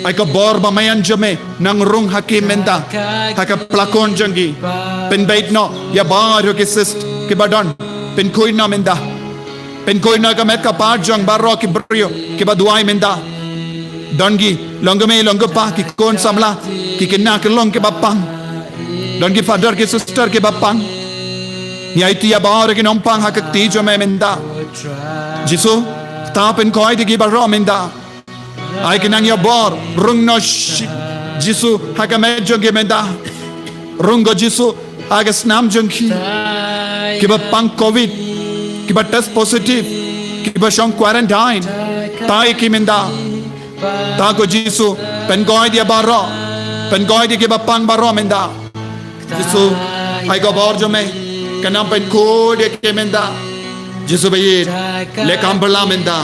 Ai ka bor ba maïan jong me nang rung ha ki mynta, ha ka pla khun jong ki. Pynbeit noh ïa baroh ki cyst kiba don. Pynkhuid noh mynta. Pynkhuid noh ka met ka phad jong baroh ki briew kiba duwai mynta. Don ki longkmie longkpa, ki khun samla, ki khynnah ki long kiba pang. Don ki father ki sister kiba pang. Ngi aiti ïa baroh ki nongpang ha ka kti jong me mynta. Jisu, kta, pynkoit ïa ki baroh mynta. Ai ka nang ïa bor, rung noh shi-, Jisu ha ka met jong ki mynta. Rung ko Jisu ha ka snam jong ki. Kiba pang covid, kiba test positive, kiba shong quarantine. Kta ïa ki mynta. Kta ko Jisu, pynkoit ïa baroh. Pynkoit ïa kiba pang baroh mynta. Jisu, ai ka bor jong me ka nang pynkhuid ïa ki mynta. Jisu ba ïeit, leh kam bylla mynta.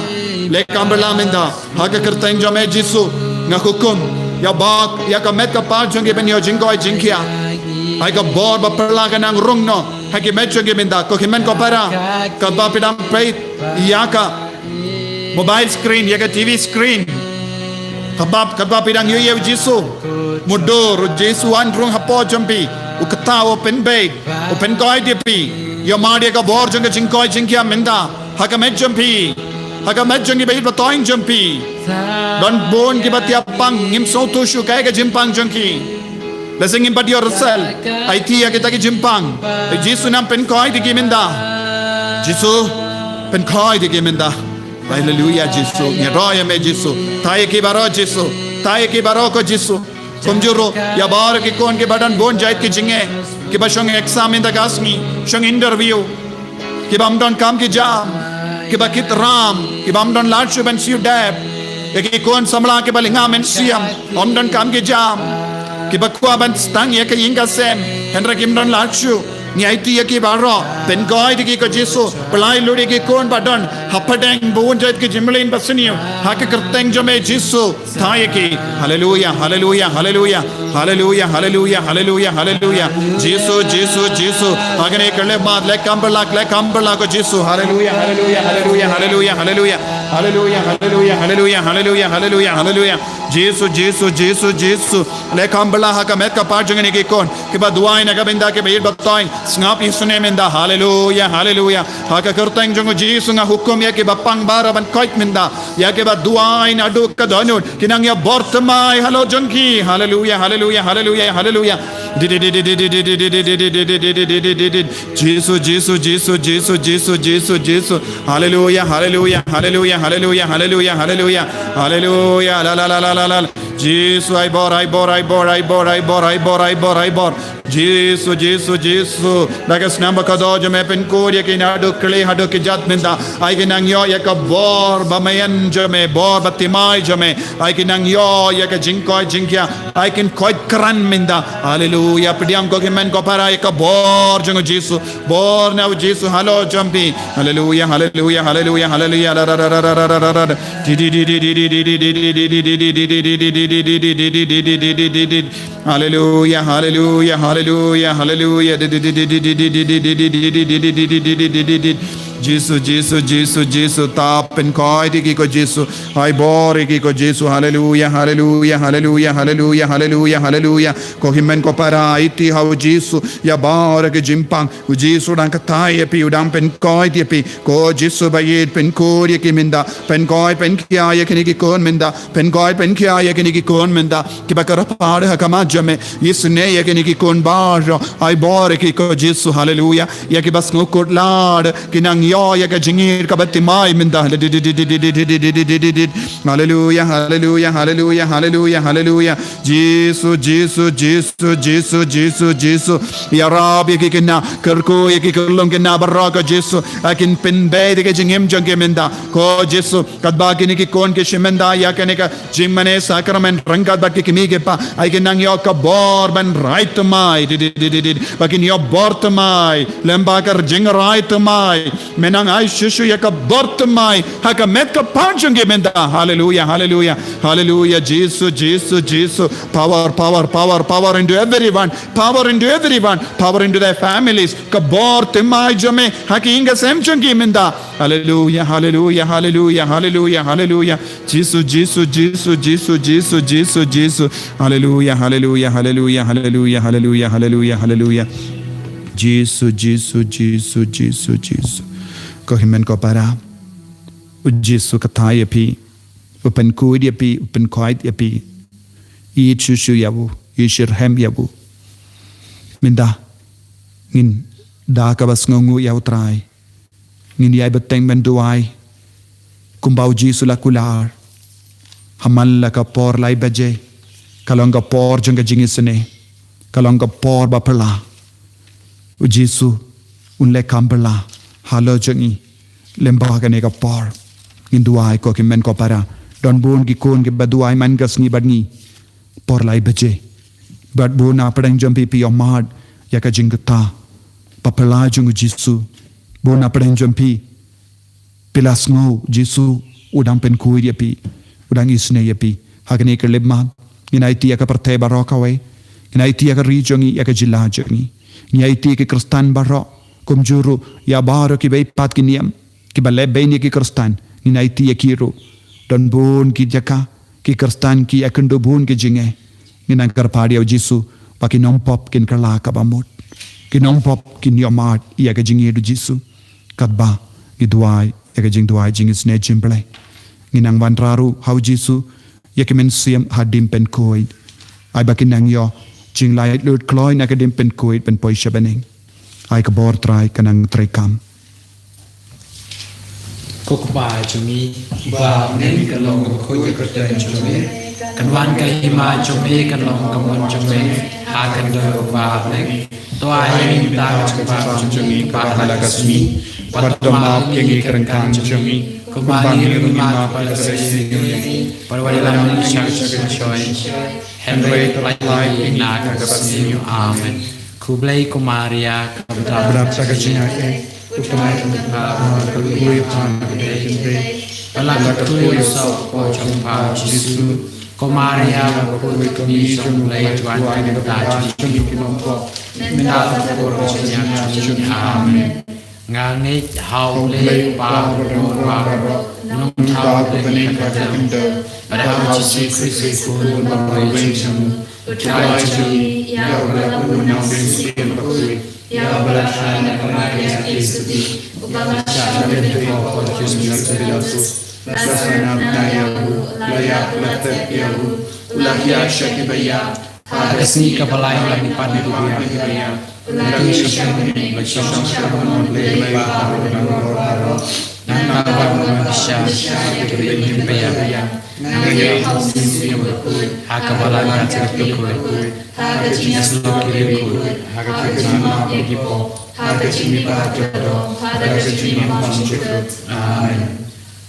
Leh kam bylla mynta. Ha ka kyrteng jong me Jisu, nga hukum ïa ba, ïa ka met ka par jong ki ban ïoh jingkoit jingkhiah. Ai ka bor ba pyrla ka nang rung noh ha ki met jong ki mynta, ko hynmen ko para. Katba phi dang peit ïa ka mobile screen, ïa ka T V screen, katba, katba phi dang ïohi ïa u Jisu. Mutdur u Jisu un rung hapoh jong phi. U kata u pynbeit, u pynkoit ïa phi. Ïohmad ïa ka bor jong ka jingkoit jingkhiah mynta ha ka met jong phi, ha ka met jong ki ba ïeit ba toiñ jong phi. Don bun ki ba tiap pang, ngim sngewthuh shuh kaei ka jingpang jong ki. Lehse ngim pat ïoh result. Aiti ïa kita ki jingpang. Jisu nang pynkoit ïa ki mynta. Jisu, pynkoit ïa ki mynta. Haleluya Jisu. Ngi ïaroh ïa me Jisu. Thait ïa ki baroh Jisu. Thait ïa ki baroh ko Jisu. Kumjuh ruh ïa baroh ki khun ki ba don bun jait ki jingeh, ki ba shong exam mynta ka sngi, shong interview, ki bym don kam ki jam, ki ba kit ram, ki bym don lad shuh ban siew dep. Ïa ki khun samla ki ba lynga mynsiem, ym don kam ki jam, ki ba kwah ban sdang ïa ka ïing ka sem, hynrei kim don lad shuh. Ngi aiti ïa ki baroh, pynkoit ïa ki ko Jisu. Pynlait lut ïa ki khun ba don hapdeng bun jait ki jingmlien ba sniew ha ka kyrteng jong me Jisu. Thait ïa ki. Haleluya, haleluya, haleluya. Haleluya, haleluya, haleluya, haleluya. Jisu, Jisu, Jisu. Ha kane ka lehmat, leh kam pyrlak, leh kam pyrlak ko Jisu. Haleluya, haleluya, haleluya, haleluya, haleluya. Haleluya, haleluya, haleluya, haleluya, haleluya, haleluya. Jisu, Jisu, Jisu, Jisu. Leh kam pyrlak ha ka met ka par jong kine ki khun ki ba duwai na ka bynta ki ba ïeit ba toiñ. Sngap isynei mynta. Haleluya, haleluya. Ha ka kyrteng jong u Jisu nga hukum ïa ki ba pang baroh ban koit mynta. Ïa ki ba duwai naduh ka dohnud, ki nang ïoh bor thymmai halor jong ki. Haleluya, haleluya, haleluya, haleluya. Jisu, Jisu, Jisu, Jisu, Jisu, Jisu, Jisu, Jisu. Haleluya, haleluya, haleluya, haleluya, haleluya, haleluya. Haleluya, la, la, la, la, la, la. Jisu, ai bor, ai bor, ai bor, ai bor, ai bor, ai bor, ai bor, ai bor. Jisu, Jisu, Jisu. Da ka snam ba kordor jong me pynkhuid ïa ki naduh khlieh haduh khyndiat mynta. Ai ki nang ïoh ïa ka bor ba meiñ jong me, bor ba thymmai jong me. Ai ki nang ïoh ïa ka jingkoit jingkhiah. Ai kin koit kren mynta. Haleluya. Pdiang ko hynmen ko para ïa ka bor jong u Jisu. Bor na u Jisu halor jong phi. Haleluya, haleluya, haleluya, haleluya. Haleluya, haleluya, haleluya, haleluya, haleluya. Jisu, Jisu, Jisu, Jisu, ta pynkoit ïa ki ko Jisu. Ai bor ïa ki ko Jisu. Haleluya, haleluya, haleluya, haleluya, haleluya, haleluya. Ko hynmen ko para, aiti ha u Jisu ïa baroh ki jingpang. U Jisu u dang kyrteng ïa phi, u dang pynkoit ïa phi. Ko Jisu ba ïeit, pynkhuid ïa ki mynta. Pynkoit pynkhiah ïa kine ki khun mynta. Pynkoit pynkhiah ïa kine ki khun mynta. Ki ba kyrpad ha ka mat jong me. Isynei ïa kine ki khun baroh. Ai bor ïa ki ko Jisu. Haleluya. Ïa ki ba sngewkhuslai, ki nang ïoh ïa ka jingïeit ka ba thymmai mynta. Haleluya, haleluya, haleluya, haleluya, haleluya. Jisu, Jisu, Jisu, Jisu, Jisu, Jisu. Ïarap ïa ki khynnah, kyrkhu ïa ki khyllung khynnah baroh ko Jisu. Ai kin pynbeit ïa ka jingim jong ki mynta ko Jisu. Katba kine ki khun ki shim mynta ïa kane ka jingmane sakramen ryngkat bad ki kmie ki kpa, ai kin nang ïoh ka bor ban rai thymmai. Ba kin ïoh bor thymmai lem bad ka jingrai thymmai. Me nang ai shuh shuh ïa ka bor thymmai ha ka met ka par jong ki mynta. Haleluya, haleluya, haleluya. Jisu, Jisu, Jisu. Power, power, power, power into everyone. Power into everyone. Power into their families. Ka bor thymmai jong me ha ki ïing ki sem jong ki mynta. Haleluya, haleluya, haleluya, haleluya, haleluya. Jisu, Jisu, Jisu, Jisu, Jisu, Jisu, Jisu. Haleluya, haleluya, haleluya, haleluya, haleluya, haleluya, haleluya. Jisu, Jisu, Jisu, Jisu, Jisu. Ko hynmen ko para. U Jisu u kyrteng ïa phi. U pynkhuid ïa phi, u pynkoit ïa phi. Ïeit shuh shuh ïa u, ïeit shitrhem ïa u. Mynta ngin da kaba sngewnguh ïa u Trai. Ngin ïai bteng ban duwai. Kumba u Jisu u la kular. Ha man la ka por lai baje. Ka long ka por jong ka jingisynei. Ka long ka por ba phylla. U Jisu un leh kam phylla halor jong ngi. Lem bad kane ka por ngin duwai ko ki hynmen ko para. Don bun ki khun ki ba duwai man ka sngi bad ngi. Por lai baje. Bad bun na pdeng jong phi phi ïohmad ïa ka jingkyrteng ba phylla jong u Jisu. Bun na pdeng jong phi phi la sngew u Jisu u dang pynkhuid ïa phi, u dang isynei ïa phi. Ha kane ka khyllipmat Ngin aiti ïa ka pyrthei baroh kawei. Ngin aiti ïa ka ri jong ngi, ïa ka jylla jong ngi. Ngin aiti ïa ki Khristan baroh, kumjuh ruh ïa baroh kiba ïeit pat ki niam, kiba leh beiñ ïa ki Khristan. Ngin aiti ïa ki ruh. Don bun ki jaka, ki Khristan ki ïakynduh bun ki jingeh. Ngin nang kyrpad ïa u Jisu ba ki nongpop kin kylla kaba mut. Ki nongpop kin ïohmad ïa ka jingïeit u Jisu. Katba ngi duwai ïa ka jingduwai jingisynei jong U Blei, ngin nang wanrah ruh ha u Jisu ïa ka mynsiem ha diengpynkhuid. Ai ba kin nang ïoh jinglaitluid kloi na ka diengpynkhuid ban poi sha bneng. Ai ka bor Trai kan nang treikam. Ko Kpa jong ngi uba ha bneng, kan long ka bakhuid ka kyrteng jong me, kan wan ka hima jong me, kan long ka mon jong me ha ka khyndew kumba ha bneng. To ai ha ngi mynta ka jingpynbha jong ngi kaba ha la ka sngi, bad to map ïa ngi ki ryngkat jong ngi, kumba ngi ruh ngi map ïa kiba ïeit ïa ngi, bad wat ïalam ïa ngi sha ka jingshoi, hynrei to pyllait ïa ngi na ka kaba sniew. Amen. Khublei ko Maria, kaba dap da ka jingaiei, U Trai u don bad phi ha kine ki kynthei, bad la kyrkhu ïa u saw kpoh jong pha u Jisu. Ko Maria bakhuid, ko Kmie jong U Blei, to duwai ïa ngi kiba bun ha jingim, mynta bad ha ka por jong ka jingïap jong ngi. Amen. Nga ngeit ha U Blei Kpa badonbor baroh, Nongthaw uba ha bneng bad ha ka khyndew, bad ha U Jisu Khrist u Khun ba la ïoh jingim, U Trai jong ngi, ïa uba la kut na u Mynsiem Bakhuid, ïa uba la kha na ka Maria Theisotti, uba la shah na ka kyrteng jong u Pontius Pilatus, la sah na bnai ïa u, la ïap la tep ïa u, u la hiar sha kiba ïap, ha ka sngi kaba lai u la mihpat na kiba ïap, u la ïaid sha ka bneng, u la shong sha ka mon U Blei Kpa badonbor baroh. Nangta u wan ban bishar ïa kiba ïeit bad kiba ïap. Nga ngeit ha U Mynsiem Bakhuid, ha ka balang bad ka jingkyrkhu, ha ka jingïasyllok ki riewkhuid, ha ka jingmap ïa ki pop, ha ka jingmihpat jong ki doh, ha ka jingmap jingkyrkhu. Amen.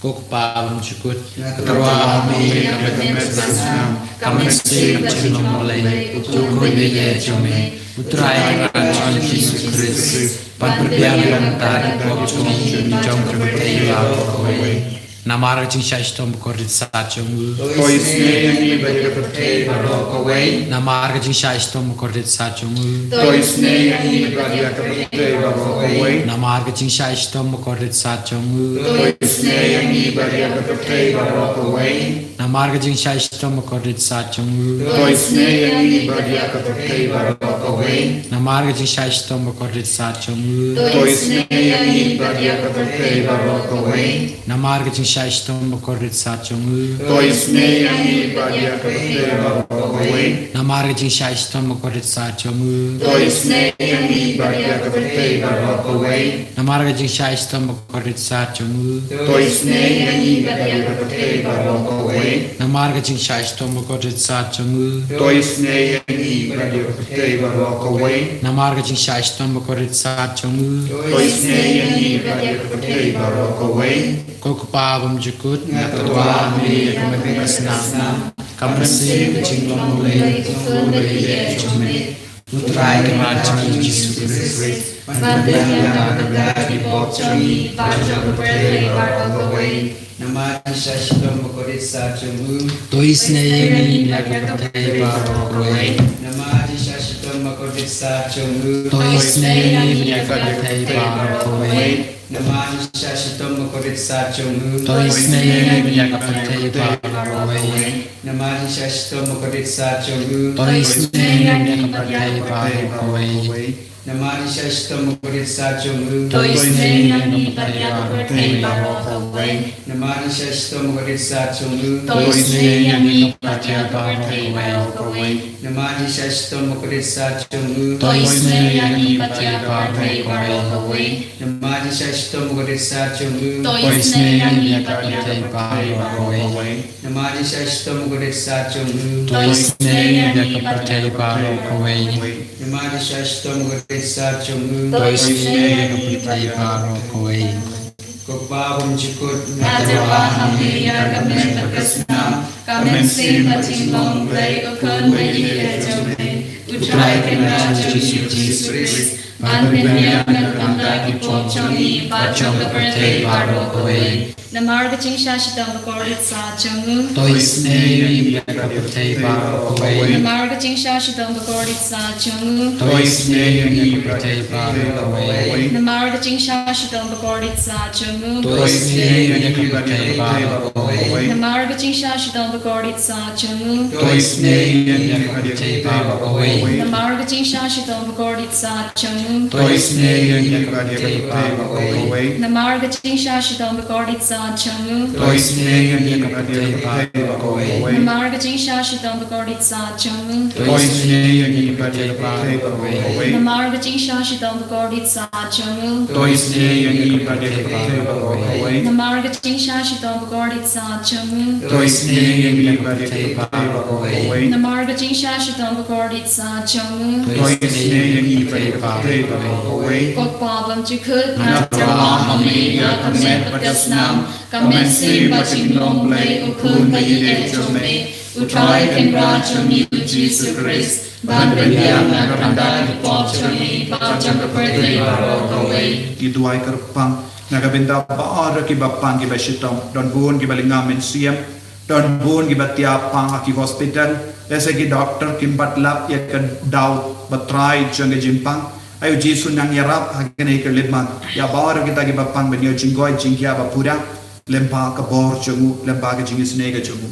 Ko Kpa bymjukut, nga tyrwa ha me ïa ka met bad ka snam, ka mynsiem bad ka jinglong U Blei, U Khun baieit jong me, U Trai Kynrad jong ngi Jisu Khrist, ban pynbiang ïa ka bynta ki pop jong ngi, jong ka pyrthei baroh kawei. Namar ka jingshah shitom bakordit sat jong u, to isynei ïa ngi bad ïa ka pyrthei baroh kawei. Namar ka jingshah shitom bakordit sat jong u, to isynei ïa ngi bad ïa ka pyrthei baroh kawei. Namar ka jingshah shitom bakordit sat jong u, to isynei ïa ngi bad ïa ka pyrthei baroh kawei. Namar ka jingshah shitom bakordit sat jong u, to isynei ïa ngi bad ïa ka pyrthei baroh kawei. Namar ka jingshah shitom bakordit sat jong u, to isynei ïa ngi bad ïa ka pyrthei baroh kawei. Namar ka jingshah shitom bakordit sat jong u, to isynei ïa ngi bad ïa ka pyrthei baroh kawei. Namar ka jingshah shitom bakordit sat jong u, to isynei ïa ngi bad ïa ka pyrthei baroh kawei. Namar ka jingshah shitom bakordit sat jong u, to isynei ïa ngi bad ïa ka pyrthei baroh kawei. Namar ka jingshah shitom bakordit sat jong u, to isynei ïa ngi bad ïa ka pyrthei baroh kawei. Namar ka jingshah shitom bakordit sat jong u, to isynei ïa ngi bad ïa ka pyrthei baroh kawei. Ko Kpa bymjukut, nga tyrwa ha me ïa ka met bad ka snam, ka mynsiem, ka jinglong U Blei, U Khun baieit jong me, U Trai Kynrad jong ngi Jisu Khrist, ban pynbiang ïa ka bynta ki pop jong ngi bad jong ka pyrthei baroh kawei. Namar ka jingshah shitom bakordit sat jong u, to isynei ïa ngi bad ïa ka pyrthei baroh kawei. Namar ka jingshah shitom bakordit sat jong u, to isynei ïa ngi bad ïa ka pyrthei baroh kawei. Namar ka jingshah shitom bakordit sat jong u, to isynei ïa ngi bad ïa ka pyrthei baroh kawei. Namar ka jingshah shitom bakordit sat jong u, to isynei ïa ngi bad ïa ka pyrthei baroh kawei. Namar ka jingshah shitom bakordit sat jong u, to isynei ïa ngi bad ïa ka pyrthei baroh kawei. Namar ka jingshah shitom bakordit sat jong u, to isynei ïa ngi bad ïa ka pyrthei baroh kawei. Namar ka jingshah shitom bakordit sat jong u, to isynei ïa ngi bad ïa ka pyrthei baroh kawei. Namar ka jingshah shitom bakordit sat jong u, to isynei ïa ngi bad ïa ka pyrthei baroh kawei. Namar ka jingshah shitom bakordit sat jong u, to isynei ïa ngi bad ïa ka pyrthei baroh kawei. Namar ka jingshah shitom bakordit sat jong u, to isynei ïa ngi bad ïa ka pyrthei baroh kawei. Ko Kpa bymjukut, nga tyrwa ha me ïa ka met bad ka snam, ka mynsiem bad jinglong U Blei, U Khun baieit jong me, U Trai Kynrad jong ngi U Jisu Khrist, ban pynbiang na ka bynta ki pop jong ngi bad jong ka pyrthei baroh kawei. Namar ka jingshah shitom bakordit sah jong u. To isynei ïa ngi bad ïa ka pyrthei baroh kawei. Namar ka jingshah shitom bakordit sah jong u. To isynei ïa ngi bad ïa ka pyrthei baroh kawei. Namar ka jingshah shitom bakordit sah jong u. To isynei ïa ngi bad ïa ka pyrthei baroh kawei. Namar ka jingshah shitom bakordit sah jong u. To isynei ïa ngi bad ïa ka pyrthei baroh kawei. Namar ka jingshah shitom bakordit sah jong u. To isynei ïa ngi bad ïa ka pyrthei baroh kawei. Namar ka jingshah shitom bakordit sah jong u. To isynei ïa ngi bad ïa ka pyrthei baroh kawei. Namar ka jingshah shitom bakordit sah jong u. To isynei ïa ngi bad ïa ka pyrthei baroh kawei. Namar ka jingshah shitom bakordit sah jong u. To isynei ïa ngi bad ïa ka pyrthei baroh kawei. Namar ka jingshah shitom bakordit sah jong u. To isynei ïa ngi bad ïa ka pyrthei baroh kawei. Namar ka jingshah shitom bakordit sah jong u. To isynei ïa ngi bad ïa ka pyrthei baroh kawei. Ko Kpa bymjukut, nga tyrwa ha me ïa ka met bad ka snam, ka mynsiem bad ka jinglong Blei U Khun ba ïeit jong me, U Trai Kynrad jong ngi U Jisu Khrist, ban pynbiang na ka bynta ki pop jong ngi bad jong ka pyrthei baroh kawei. Ngi duwai kyrpang na ka bynta baroh kiba pang kiba shitom, don bun kiba lyngba mynsiem, don bun kiba thiah pang ha ki hospital, lehse ki doktor kim pat lap ïa ka daw ba trai jong ka jingpang. Ai U Jisu, nang ïarap ha kane ka lynti ïa baroh kita kiba pang ban ïoh jingkoit jingkhiah ba pura lyngba ka bor jong u, lyngba ka jingisynei ka jong u.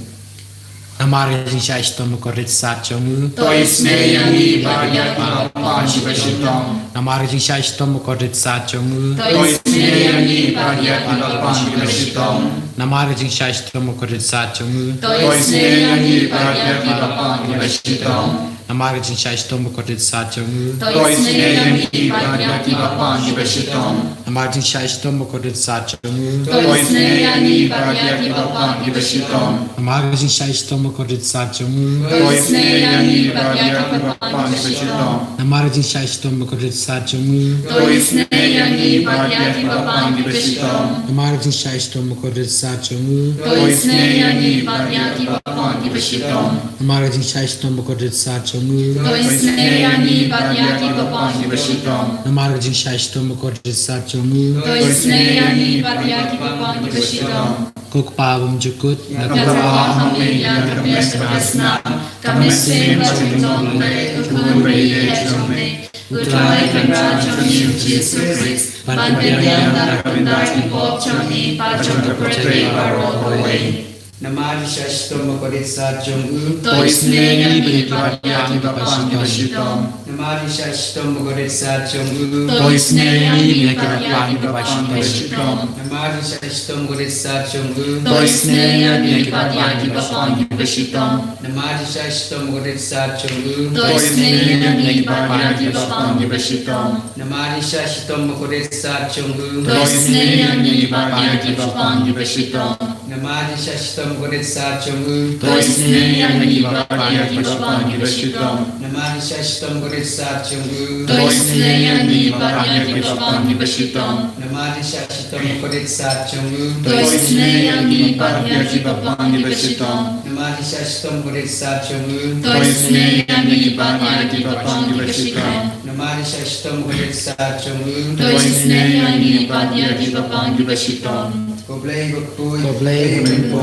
Namar ka jingshah shitom bakordit sah jong u. To isynei ïa ngi bad ïa kiba pang kiba shitom. Namar ka jingshah shitom bakordit sah jong u. To isynei ïa ngi bad ïa kiba pang kiba shitom. Namar ka jingshah shitom bakordit sah jong u. To isynei ïa ngi bad ïa kiba pang kiba shitom. Namar ka jingshah shitom bakordit sah jong u. To isynei ïa ngi bad ïa kiba pang kiba shitom. Namar ka jingshah shitom bakordit sah jong u. To isynei ïa ngi bad ïa kiba pang kiba shitom. Namar ka jingshah shitom bakordit sah jong u. To isynei ïa ngi bad ïa kiba pang kiba shitom. Namar ka jingshah shitom bakordit sah jong u. To isynei ïa ngi bad ïa kiba pang kiba shitom. Namar ka jingshah shitom bakordit sah jong u. To isynei ïa ngi bad ïa kiba pang kiba shitom. Namar ka jingshah shitom bakordit sah jong u. To isynei ïa ngi bad ïa kiba pang kiba shitom. Namar ka jingshah shitom bakordit sah jong u. To isynei ïa ngi bad ïa kiba pang kiba shitom. Ko Kpa bymjukut, nga tyrwa ha me ïa ka met bad ka snam, ka mynsiem bad ka jinglong Blei U Khun ba ïeit jong me, U Trai Kynrad jong ngi U Jisu Khrist, ban pynbiang na ka bynta ki pop jong ngi bad jong ka pyrthei baroh kawei. Namar ka jingshah shitom bakordit sah jong u. To isynei ïa ngi bad ïa kiba pang kiba shitom. Namar ka jingshah shitom bakordit sah jong u. To isynei ïa ngi bad ïa kiba pang kiba shitom. Namar ka jingshah shitom bakordit sah jong u. To isynei ïa ngi bad ïa kiba pang kiba shitom. Namar ka jingshah shitom bakordit sah jong u. To isynei ïa ngi bad ïa kiba pang kiba shitom. Namar ka jingshah shitom bakordit sah jong u. To isynei ïa ngi bad ïa kiba pang kiba shitom. Namar ka jingshah shitom bakordit sah jong u. To isynei ïa ngi bad ïa kiba pang kiba shitom. Namar ka jingshah shitom bakordit sah jong u. To isynei ïa ngi bad ïa kiba pang kiba shitom. Namar ka jingshah shitom bakordit sah jong u. To isynei ïa ngi bad ïa kiba pang kiba shitom. Namar ka jingshah shitom bakordit sah jong u. To isynei ïa ngi bad ïa kiba pang kiba shitom. Namar ka jingshah shitom bakordit sah jong u. To isynei ïa ngi bad ïa kiba pang kiba shitom. Ko Blei bakhuid, ko Blei bakhuid, ko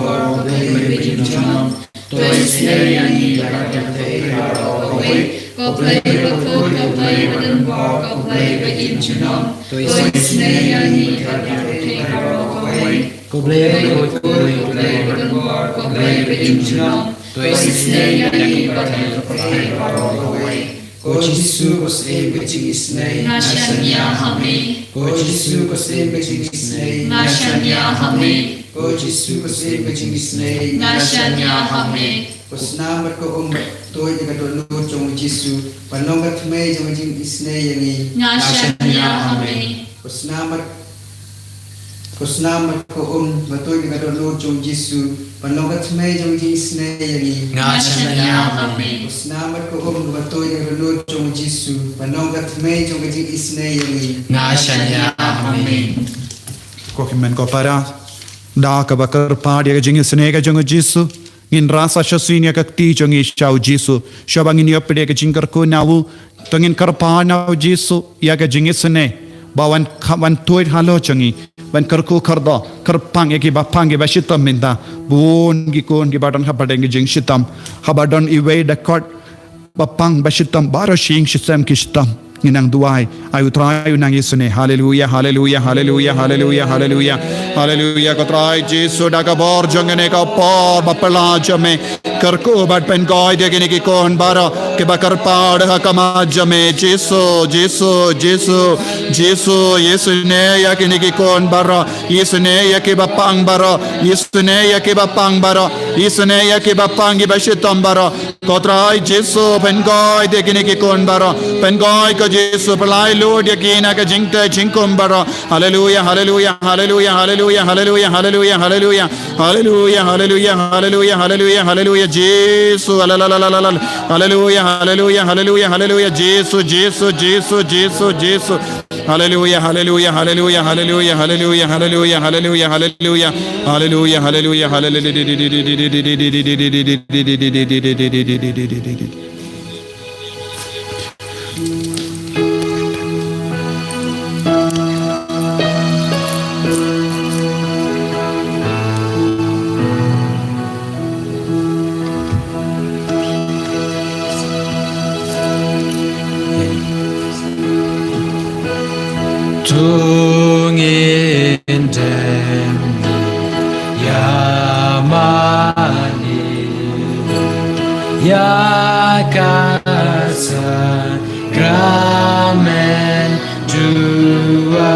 Blei bakhuid, ko Blei bakhuid. To isynei ïa ngi bad ïa ka pyrthei baroh kawei. Ko Blei bakhuid, ko Blei badonbor, ko Blei ba im junom. To isynei ïa ngi bad ïa ka pyrthei baroh kawei. Ko Blei bakhuid, ko Blei bakhuid, ko Blei badonbor, ko Blei ba im junom. To isynei ïa ngi bad ïa ka pyrthei baroh kawei. Ko Jisu, ko Syiem ka jingisynei, nga shaniah ha me. Ko Jisu, ko Syiem ka jingisynei, nga shaniah ha me. Ko Jisu, ko Syiem ka jingisynei, nga shaniah ha me. Ko snam bad ko um ba tuid ïa ka dohnud jong u Jisu, ban long ka thymmei jong ka jingisynei ïa ngi, nga shaniah ha me. Ko snam bad, ko snam bad ko um ba tuid ïa ka dohnud jong u Jisu, ban long ka thymmei jong ka jingisynei ïa ngi, nga shaniah ha me. Ko snam bad ko um ba tuid ïa ka dohnud jong u Jisu, ban long ka thymmei jong ka jingisynei ïa ngi, nga shaniah ha me. Ko hynmen ko para, da kaba kyrpad ïa ka jingisynei ka jong u Jisu, Ngin rah sa shisien ïa ka kti jong ngi sha u Jisu. Shuwa ba ngin ïoh pdiang ka jingkyrkhu na u, to ngin kyrpad na u Jisu ïa ka jingisynei ba wan kha-, wan tuid halor jong ngi, ban kyrkhu kyrdoh, kyrpang ïa kiba pang kiba shitom mynta. Bun ki khun kiba don ha pdeng ki jingshitom, haba don iwei da kot ba pang ba shitom, baroh shi ïing shi sem ki shitom. Ngin nang duwai, ai u Trai u nang isynei. Haleluya, haleluya, haleluya, haleluya, haleluya. Haleluya, ko Trai Jisu, da ka bor jong kane ka por ba phylla jong me, kyrkhu bad pynkhuid ïa kine ki khun baroh kiba kyrpad ha khmat jong me. Jisu, Jisu, Jisu, Jisu, isynei ïa kine ki khun baroh, isynei ïa kiba pang baroh, isynei ïa kiba pang baroh, isynei ïa kiba pang kiba shitom baroh. Ko Trai Jisu, pynkhuid ïa kine ki khun baroh. Pynkhuid ko Jisu, pynlait lut ïa ki na ka jingteh jingkum baroh. Haleluya, haleluya, haleluya, haleluya, haleluya, haleluya, haleluya. Haleluya, haleluya, haleluya, haleluya, haleluya, Jisu. Haleluya, haleluya, haleluya, haleluya, Jisu, Jisu, Jisu, Jisu, Jisu. Haleluya, haleluya, haleluya, haleluya, haleluya, haleluya, haleluya, haleluya. Haleluya, haleluya, haleluya. To ngin dem ïa mane ïa ka sakramen duwai.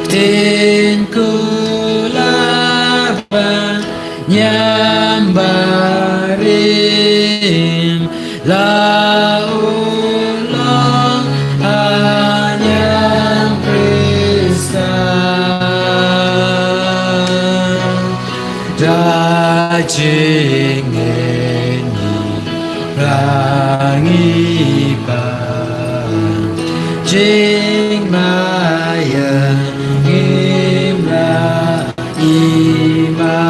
Ktien kular ba ñiam barim la u long hanñiang Khristan. Da jingngeit ngi prangi ba jingmaïan ngim lah iman.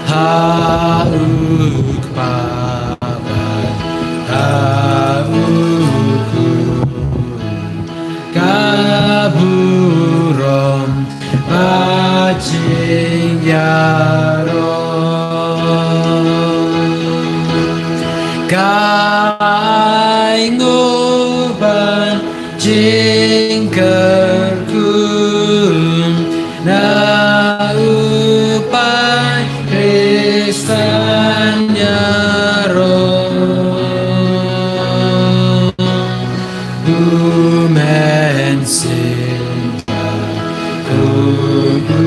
Ha u Kpa bad ha u Khun ka burom bad jingïaroh. Ka ainguh bad jingkyrkhu na u paid Khristan ïaroh. U Mynsiem Bakhuid, u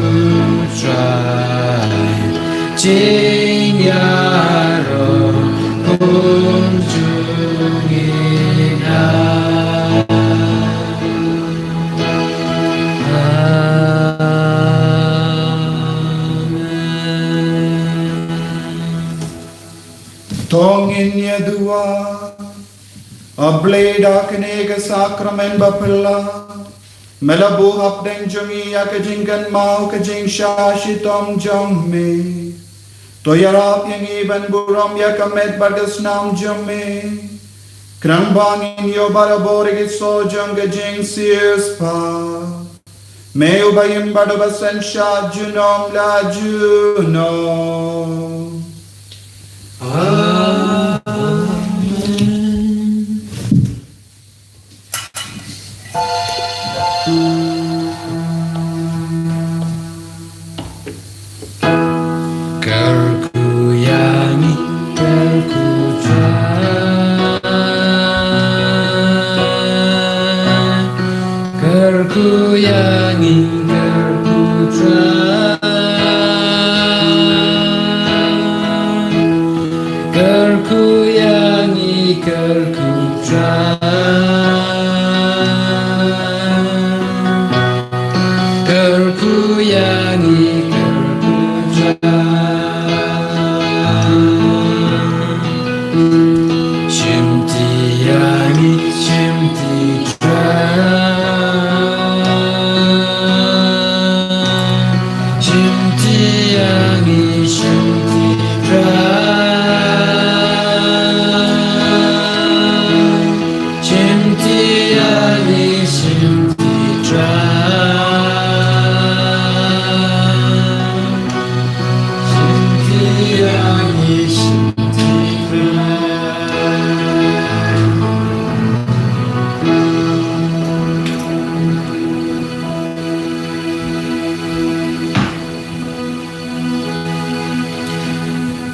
Trai, jingïaroh kumjuh ngin ai. Amen. To ngin ïa duwai. A Blei, da kane ka sakramen ba phylla me la buh hapdeng jong ngi ïa ka jingkynmaw ka jingshah shitom jong me. To ïarap ïa ngi ban burom ïa ka met bad ka snam jong me, khnang ba ngin ïoh barabor ïa ki soh jong ka jingsiewspah, me uba im bad uba synshar junom la junom. Amen. Kyrkhu ïa ngi, kyrkhu Trai. Kyrkhu ïa ngi, kyrkhu Trai. Kyrkhu ïa ngi, kyrkhu Trai. Kyrkhu ïa ngi, kyrkhu Trai. Shimti ïa ngi, shimti Trai.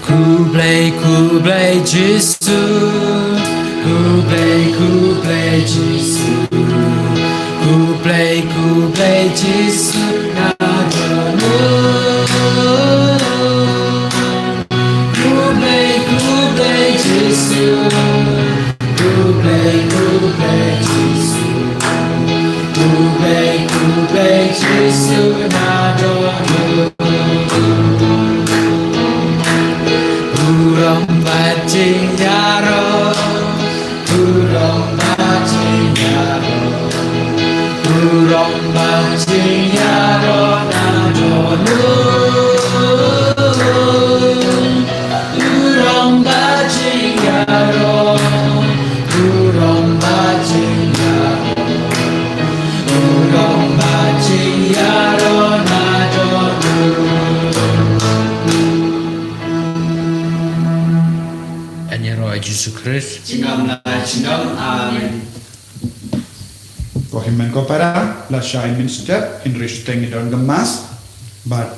Khublei, khublei Jisu. Khublei, khublei Jisu. Khublei, khublei Jisu. Khublei, khublei Jisu. Khublei, khublei Jisu. Khublei, khublei Jisu. Burom bad jingïaroh. Burom bad jingïaroh. Burom bad jingïaroh. Burom bad jingïaroh. Burom bad jingïaroh. Burom bad jingïaroh. Ngan ïaroh ïa Jisu Khrist. Jingngam la jingngam. Amen. Ko hynmen ko para, la shai mynstep, hynriew shiteng ngi don ka mass, bad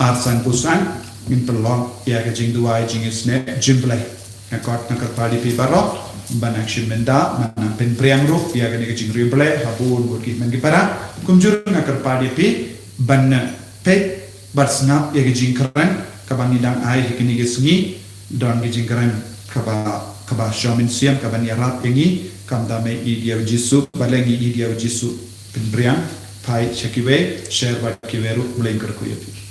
ar san phew san, ngin pynlong ïa ka jingduwai jingisynei jingblei. Nga kot nga kyrpad ïa phi baroh ban nang shim bynta, ban nang pynpriang ruh ïa kane ka jingriewblei ha bun bun ki hynmen ki para. Kumjuh nga kyrpad ïa phi ban nang peit bad sngap ïa ka jingkren kaba ngi dang ai ha kine ki sngi. Don ki jingkren kaba, kaba shong mynsiem, kaba ïarap ïa ngi, kumta me ïeit ïa u Jisu, balei ngi ïeit ïa u Jisu. Pynpriang, phai sha kiwei, share bad kiwei ruh. Blei un kyrkhu ïa phi.